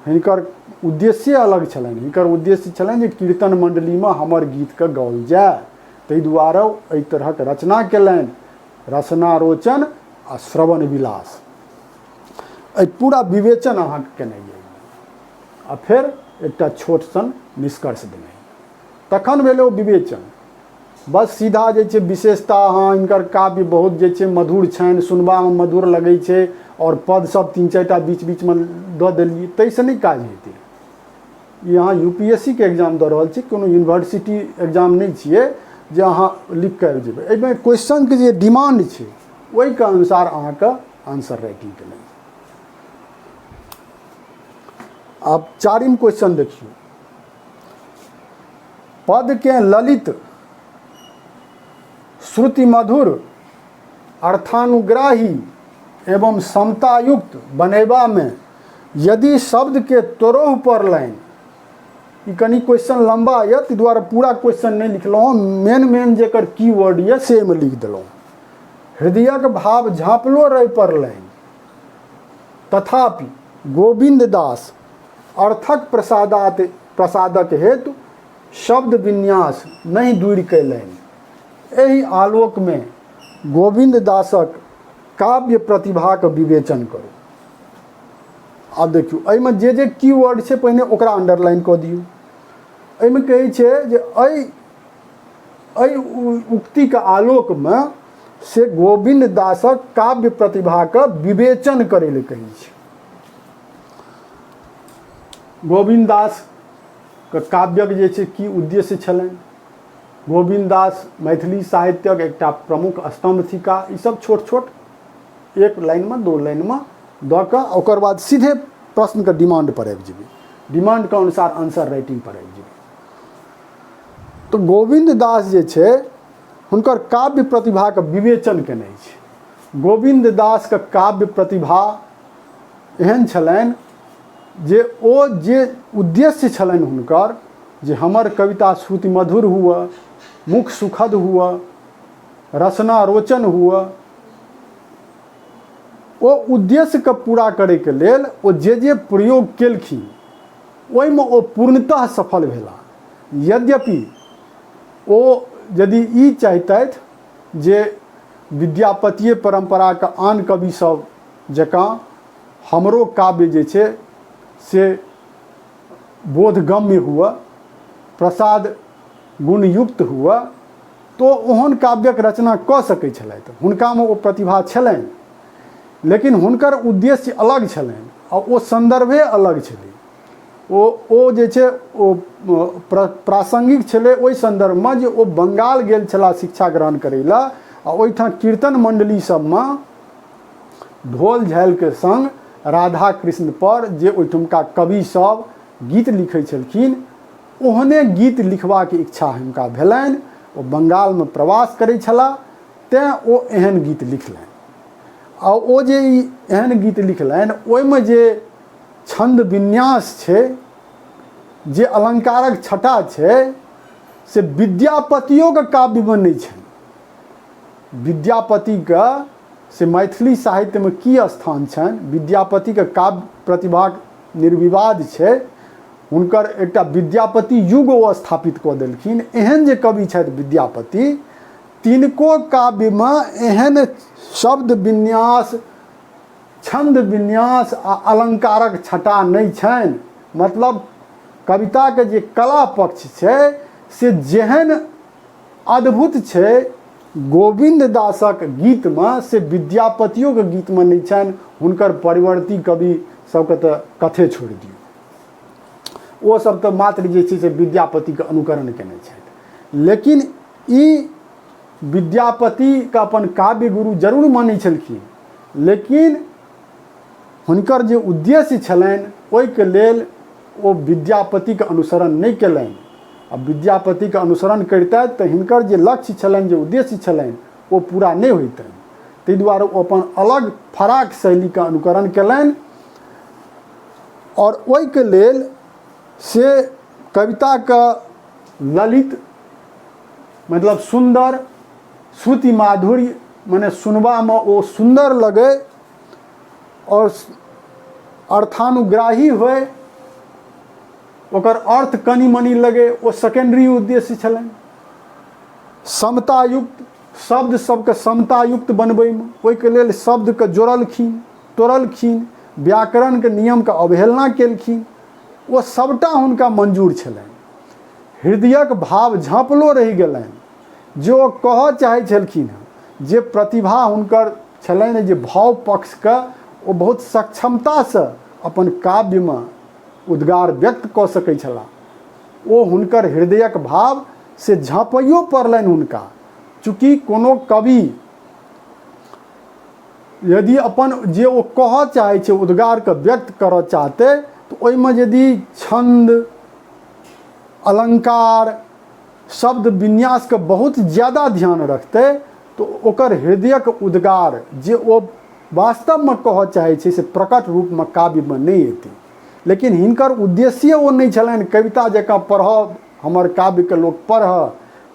हिनकर उद्देश्ये अलग छलनि। हिनकर उद्देश्य छलनि जे कीर्तन मण्डलीमे हमर गीतके गाओल जाय, ताहि दुआरे एहि तरहक रचना केलनि, रचना रोचन आ श्रवण विलास। एहि पूरा विवेचन अहाँके केनाइ यऽ आ फेर एकटा छोट सन निष्कर्ष देनाइ। तखन भेलै ओ विवेचन। बस सीधा जे छै विशेषता, हँ हिनकर काव्य बहुत जे छै मधुर छनि, सुनबामे मधुर लगै छै, आओर पद सब 3-4 टा बीच बीचमे दऽ देलियै, ताहिसँ नहि काज हेतै। ई अहाँ यू पी एस सी के एग्जाम दऽ रहल छी, कोनो यूनिवर्सिटी एग्जाम नहि छियै जे अहाँ लिख कऽ आबि जेबै। एहिमे क्वेश्चनके जे डिमांड छै ओहिके अनुसार अहाँके आंसर राइटिंग केनाइ। आब चारिम क्वेश्चन देखियौ, पदके ललित श्रुति मधुर अर्थानुग्राही एवं समतायुक्त बनेबामे यदि शब्दके तोड़हु पड़लनि। ई कनि क्वेश्चन लम्बा यऽ, ताहि दुआरे पूरा क्वेश्चन नहि लिखलहुँ हँ, मेन मेन जेकर की वर्ड यऽ से एहिमे लिख देलहुँ। हृदयक भाव झाँपलो रहि पड़लनि, तथापि गोविन्द दास अर्थक प्रसादक हेतु शब्द विन्यास नहि दूर कयलनि। एहि आलोकमे गोविन्द दासक काव्य प्रतिभाक विवेचन करू। आब देखियौ एहिमे जे जे की वर्ड छै पहिने ओकरा अंडरलाइन कऽ दियौ। एहिमे कहै छै जे एहि उक्तिके आलोकमे से गोविन्द दासक काव्य प्रतिभाके विवेचन करै लए कहै छै। गोविन्द दासके काव्यक जे छै की उद्देश्य छलनि, गोविन्द दास मैथिली साहित्यक एकटा प्रमुख स्तम्भ थिका, ई सब छोट छोट एक लाइनमे दो लाइनमे दऽ कऽ ओकर बाद सीधे प्रश्नके डिमांड पर आबि जेबै, डिमांडके अनुसार आंसर राइटिंग पर आबि जेबै। तऽ गोविन्द दास जे छै हुनकर काव्य प्रतिभाके विवेचन केने छै। गोविन्द दासके काव्य प्रतिभा एहन छलनि जे ओ जे उद्देश्य छलनि हुनकर जे हमर कविता श्रुति मधुर हुअ, मुख सुखद हुअ, रसना रोचन हुअ, ओ उद्देश्यके पूरा करैके लेल ओ जे जे प्रयोग केलखिन ओहिमे ओ पूर्णतः सफल भेला। यद्यपि ओ यदि ई चाहितथि जे विद्यापतिए परम्पराके आन कवि सब जकाँ हमरो काव्य जे छै से बोधगम्य हुअ, प्रसाद गुणयुक्त हुअ, तऽ ओहन काव्यक रचना कऽ सकै छलथि, हुनकामे ओ प्रतिभा छलनि, लेकिन हुनकर उद्देश्य अलग छलनि आ ओ सन्दर्भे अलग छलै। ओ जे छै ओ प्रासंगिक छलै ओहि सन्दर्भमे जे ओ बंगाल गेल छलाह शिक्षा ग्रहण करै लए आ ओहिठाम कीर्तन मण्डली सबमे ढोल झालिके सङ्ग राधा कृष्ण पर जे ओहिठुमका कवि सब गीत लिखै छलखिन ओहने गीत लिखबाक इच्छा हुनका भेलनि। ओ बंगालमे प्रवास करै छलाह तेँ ओ एहन गीत लिखलनि आ ओ जे ई एहन गीत लिखलनि ओहिमे जे छन्द विन्यास छै, जे अलङ्कारक छटा छै, से विद्यापतियोके काव्यमे नहि छनि। विद्यापतिके से मैथिली साहित्यमे की स्थान छनि, विद्यापतिके काव्य प्रतिभाक निर्विवाद छै, हुनकर एकटा विद्यापति युग ओ स्थापित कऽ देलखिन। एहन जे कवि छथि विद्यापति, तिनको काव्यमे एहन शब्द विन्यास, छन्द विन्यास आ अलङ्कारक छटा नहि छनि। मतलब कविताके जे कला पक्ष छै से जेहन अद्भुत छै गोविन्द दासक गीतमे से विद्यापतियोके गीतमे नहि छनि। हुनकर परिवर्ती कवि सबके तऽ कथे छोड़ि दियौ, ओ सब तऽ मात्र जे छै से विद्यापतिके अनुकरण केने छथि। लेकिन ई विद्यापतिके अपन काव्य गुरु जरूर मानै छलखिन, लेकिन हुनकर जे उद्देश्य छलनि ओहिके लेल ओ विद्यापतिके अनुसरण नहि केलनि। आ विद्यापतिके अनुसरण करितथि तऽ हिनकर जे लक्ष्य छलनि, जे उद्देश्य छलनि, ओ पूरा नहि होइतनि। ताहि दुआरे ओ अपन अलग फराक शैलीके अनुकरण केलनि आओर ओहिके लेल से कविताके ललित मतलब सुन्दर, श्रुति माधुर्य मने सुनबामे ओ सुन्दर लगै आओर अर्थानुग्राही होइ, ओकर अर्थ कनि मनि लगै, ओ सेकेंडरी उद्देश्य छलनि। समतायुक्त शब्द सबके समतायुक्त बनबैमे ओहिके लेल शब्दके जोड़लखिन, तोड़लखिन, व्याकरणके नियमके अवहेलना केलखिन, ओ सबटा हुनका मंजूर छलनि। हृदयक भाव झाँपलो रहि गेलनि जे ओ कहऽ चाहै छलखिन हेँ जे प्रतिभा हुनकर छलनि जे भाव पक्षके ओ बहुत सक्षमतासँ अपन काव्यमे उद्गार व्यक्त कऽ सकै छलाह ओ हुनकर हृदयक भाव से झाँपैयो पड़लनि हुनका चूँकि कोनो कवि यदि अपन जे ओ कहऽ चाहै छै उद्गारके व्यक्त करऽ चाहतै तऽ ओहिमे यदि छन्द अलङ्कार शब्द विन्यासके बहुत ज्यादा ध्यान रखतै तऽ ओकर हृदयक उद्गार जे ओ वास्तवमे कहऽ चाहै छै से प्रकट रूपमे काव्यमे नहि एतै लेकिन हिनकर उद्देश्ये ओ नहि छलनि कविता जकाँ पढ़ब हमर काव्यके लोक पढ़य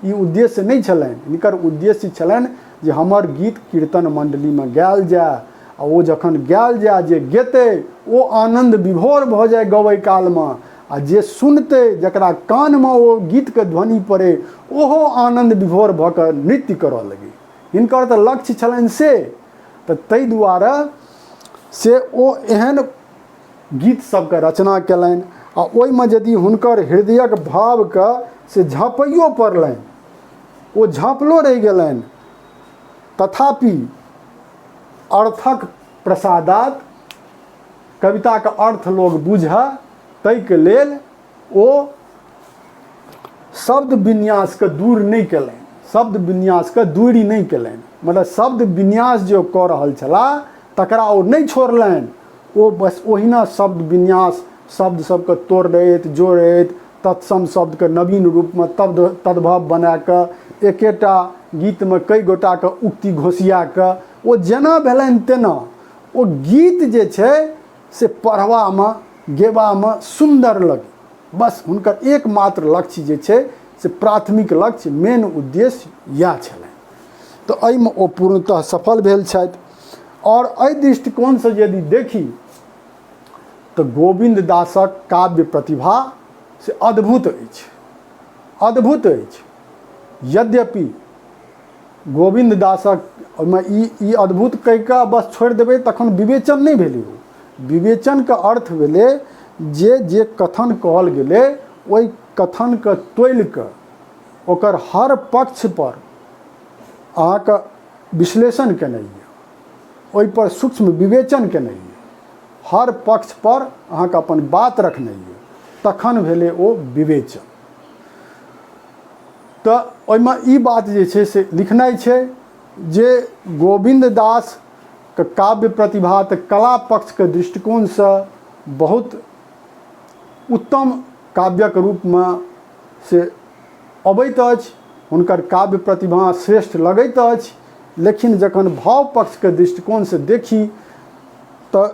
ई उद्देश्य नहि छलनि हिनकर उद्देश्य छलनि जे हमर गीत कीर्तन मण्डलीमे गायल जाय आ ओ जखन गायल जाय जे गेतै ओ आनन्द विभोर भऽ जाय गबै कालमे आ जे सुनतै जकरा कानमे ओ गीतके ध्वनि पड़ै ओहो आनन्द विभोर भऽ कऽ नृत्य करऽ लगै हिनकर तऽ लक्ष्य छलनि से तऽ ताहि दुआरे से ओ एहन गीत सबके रचना कयलनि आ ओहिमे यदि हुनकर हृदयक भावके से झाँपैयो पड़लनि ओ झाँपलो रहि गेलनि तथापि अर्थक प्रसादात कविताके अर्थ लोक बुझय ताहिके लेल ओ शब्द विन्यासके दूर नहि कयलनि शब्द विन्यासके दूरी नहि कयलनि मतलब शब्द विन्यास जे ओ कऽ रहल छलाह तकरा ओ नहि छोड़लनि ओ बस ओहिना शब्द विन्यास शब्द सबके तोड़ैत जोड़ैत तत्सम शब्दके नवीन रूपमे तब्द तद्भव बना कऽ एकेटा गीतमे कई गोटाके उक्ति घोसिया कऽ ओ जेना भेलनि तेना ओ गीत जे छै से पढ़बामे गेबामे सुन्दर लगै बस हुनकर एकमात्र लक्ष्य जे छै से प्राथमिक लक्ष्य मेन उद्देश्य इएह छलनि तऽ एहिमे ओ पूर्णतः सफल भेल छथि आओर एहि दृष्टिकोणसँ यदि देखी तऽ गोविन्द दासक काव्य प्रतिभा से अद्भुत अछि अद्भुत अछि यद्यपि गोविन्द दासक ओहिमे ई ई अद्भुत कहि कऽ बस छोड़ि देबै तखन विवेचन नहि भेलै ओ विवेचनके अर्थ भेलै जे जे कथन कहल गेलै ओहि कथनके तोलि कऽ ओकर हर पक्षपर अहाँके विश्लेषण केनाइ यऽ ओहिपर सूक्ष्म विवेचन केनाइ यऽ हर पक्षपर अहाँके अपन बात रखनाइ यऽ तखन भेलै ओ विवेचन तऽ ओहिमे ई बात जे छै से लिखनाइ छै जे गोविन्द दासके काव्य प्रतिभा तऽ कला पक्षके दृष्टिकोणसँ बहुत उत्तम काव्यक रूपमे से अबैत अछि हुनकर काव्य प्रतिभा श्रेष्ठ लगैत अछि लेकिन जखन भाव पक्षके दृष्टिकोणसँ देखी तऽ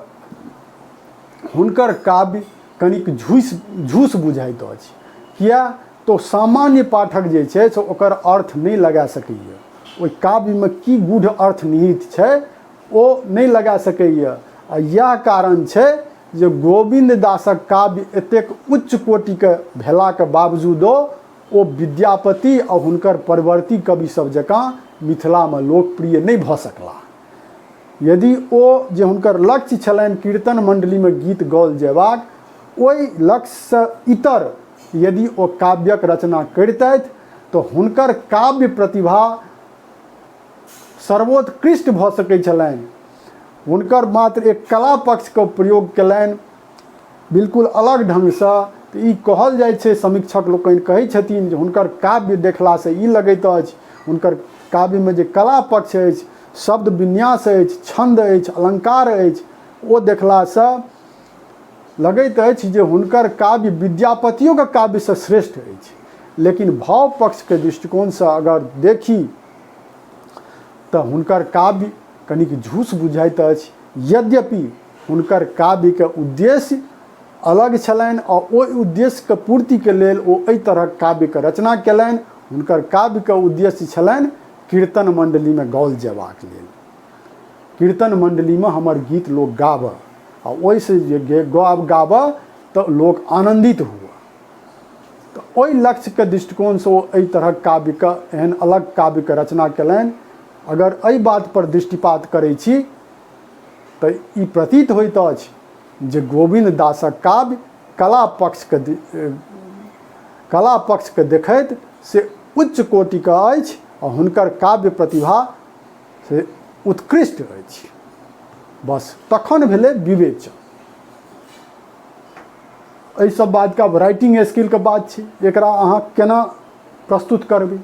हुनकर काव्य कनिक झूस झूस बुझाइत अछि किया तऽ सामान्य पाठक जे छै से ओकर अर्थ नहि लगा सकैए ओहि काव्यमे की गूढ़ अर्थ निहित छै ओ नहि लगा सकैए आ इएह कारण छै जे गोविन्द दासक काव्य एतेक उच्च कोटिके भेलाके बावजूदो ओ विद्यापति आ हुनकर परवर्ती कवि सब जकाँ मिथिलामे लोकप्रिय नहि भऽ सकलाह यदि ओ जे हुनकर लक्ष्य छलनि कीर्तन मण्डलीमे गीत गाओल जयबाक ओहि लक्ष्यसँ इतर यदि ओ काव्यक रचना करितथि तऽ हुनकर काव्य प्रतिभा सर्वोत्कृष्ट भऽ सकै छलनि हुनकर मात्र एक कला पक्षके प्रयोग कयलनि बिल्कुल अलग ढङ्गसँ तऽ ई कहल जाइ छै समीक्षक लोकनि कहै छथिन जे हुनकर काव्य देखलासँ ई लगैत अछि हुनकर काव्यमे जे कला पक्ष अछि शब्द विन्यास अछि छन्द अछि अलङ्कार अछि ओ देखलासँ लगैत अछि जे हुनकर काव्य विद्यापतियोके काव्यसँ श्रेष्ठ अछि लेकिन भाव पक्षके दृष्टिकोणसँ अगर देखी तऽ हुनकर काव्य कनिक झूस बुझाइत अछि यद्यपि हुनकर काव्यके उद्देश्य अलग छलनि आ ओहि उद्देश्यके पूर्तिके लेल ओ एहि तरहक काव्यके रचना कयलनि हुनकर काव्यके उद्देश्य छलनि कीर्तन मण्डलीमे गाओल जयबाक लेल कीर्तन मण्डलीमे हमर गीत लोक गाबय आ ओहिसँ जे गाबय तऽ लोक आनन्दित हुअ तऽ ओहि लक्ष्यके दृष्टिकोणसँ ओ एहि तरहक काव्यके एहन अलग काव्यके रचना कयलनि अगर एहि बातपर दृष्टिपात करै छी तऽ ई प्रतीत होइत अछि जे गोविन्द दासक काव्य कला पक्षके कला पक्षके देखैत से उच्च कोटिके अछि आ हुनकर काव्य प्रतिभा से उत्कृष्ट अछि। बस तखन भेलै विवेचन। एहि सब बातके आब राइटिंग स्किलके बात छै, एकरा अहाँ केना प्रस्तुत करबै,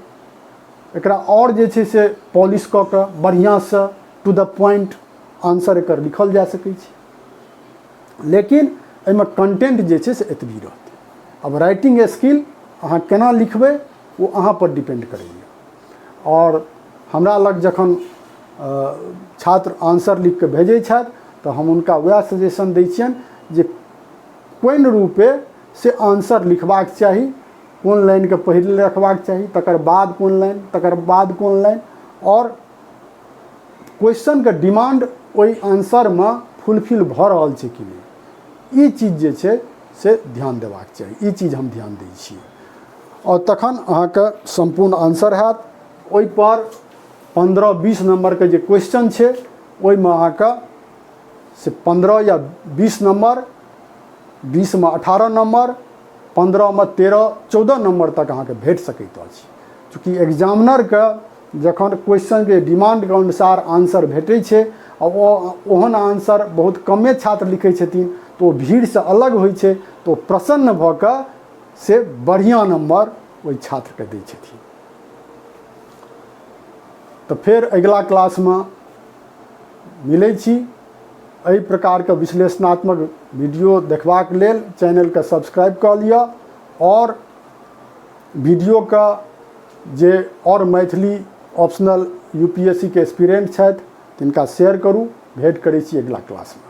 एकरा आओर जे छै से पॉलिश कऽ कऽ बढ़िआँसँ टू द पॉइंट आंसर एकर लिखल जा सकै छै, लेकिन एहिमे कंटेंट जे छै से एतबी रहतै। आब राइटिंग स्किल अहाँ केना लिखबै ओ अहाँपर डिपेंड करैए। आओर हमरा लग जखन छात्र आंसर लिख कऽ भेजै छथि तऽ हम हुनका वएह सजेशन दै छियनि जे कोन रूपे से आंसर लिखबाक चाही, कोन लाइनके पहिले रखबाक चाही, तकर बाद कोन लाइन, तकर बाद कोन लाइन, आओर क्वेश्चनके डिमांड ओहि आंसरमे फुलफिल भऽ रहल छै कि नहि, ई चीज जे छै से ध्यान देबाक चाही। ई चीज हम ध्यान दै छियै। आओर तखन अहाँके सम्पूर्ण आंसर हैत। ओहिपर 15-20 नम्बरके जे क्वेश्चन छै ओहिमे अहाँके से 15 या 20 नम्बर, 20मे 18 नम्बर, 15मे 13-14 नम्बर तक अहाँके भेट सकैत अछि। चूँकि एग्जामिनरके जखन क्वेश्चनके डिमांडके अनुसार आंसर भेटै छै आ ओ ओहन आंसर बहुत कमे छात्र लिखै छथिन तऽ ओ भीड़सँ अलग होइ छै, तऽ ओ प्रसन्न भऽ कऽ से बढ़िआँ नम्बर ओहि छात्रके दै छथिन। तऽ फेर अगिला क्लासमे मिलै छी। एहि प्रकारके विश्लेषणात्मक वीडियो देखबाक लेल चैनलके सब्सक्राइब कऽ लिअ आओर वीडियोके जे आओर Maithili optional U P S C के एस्पिरेंट छथि तिनका शेयर करू। भेँट करै छी अगिला क्लासमे।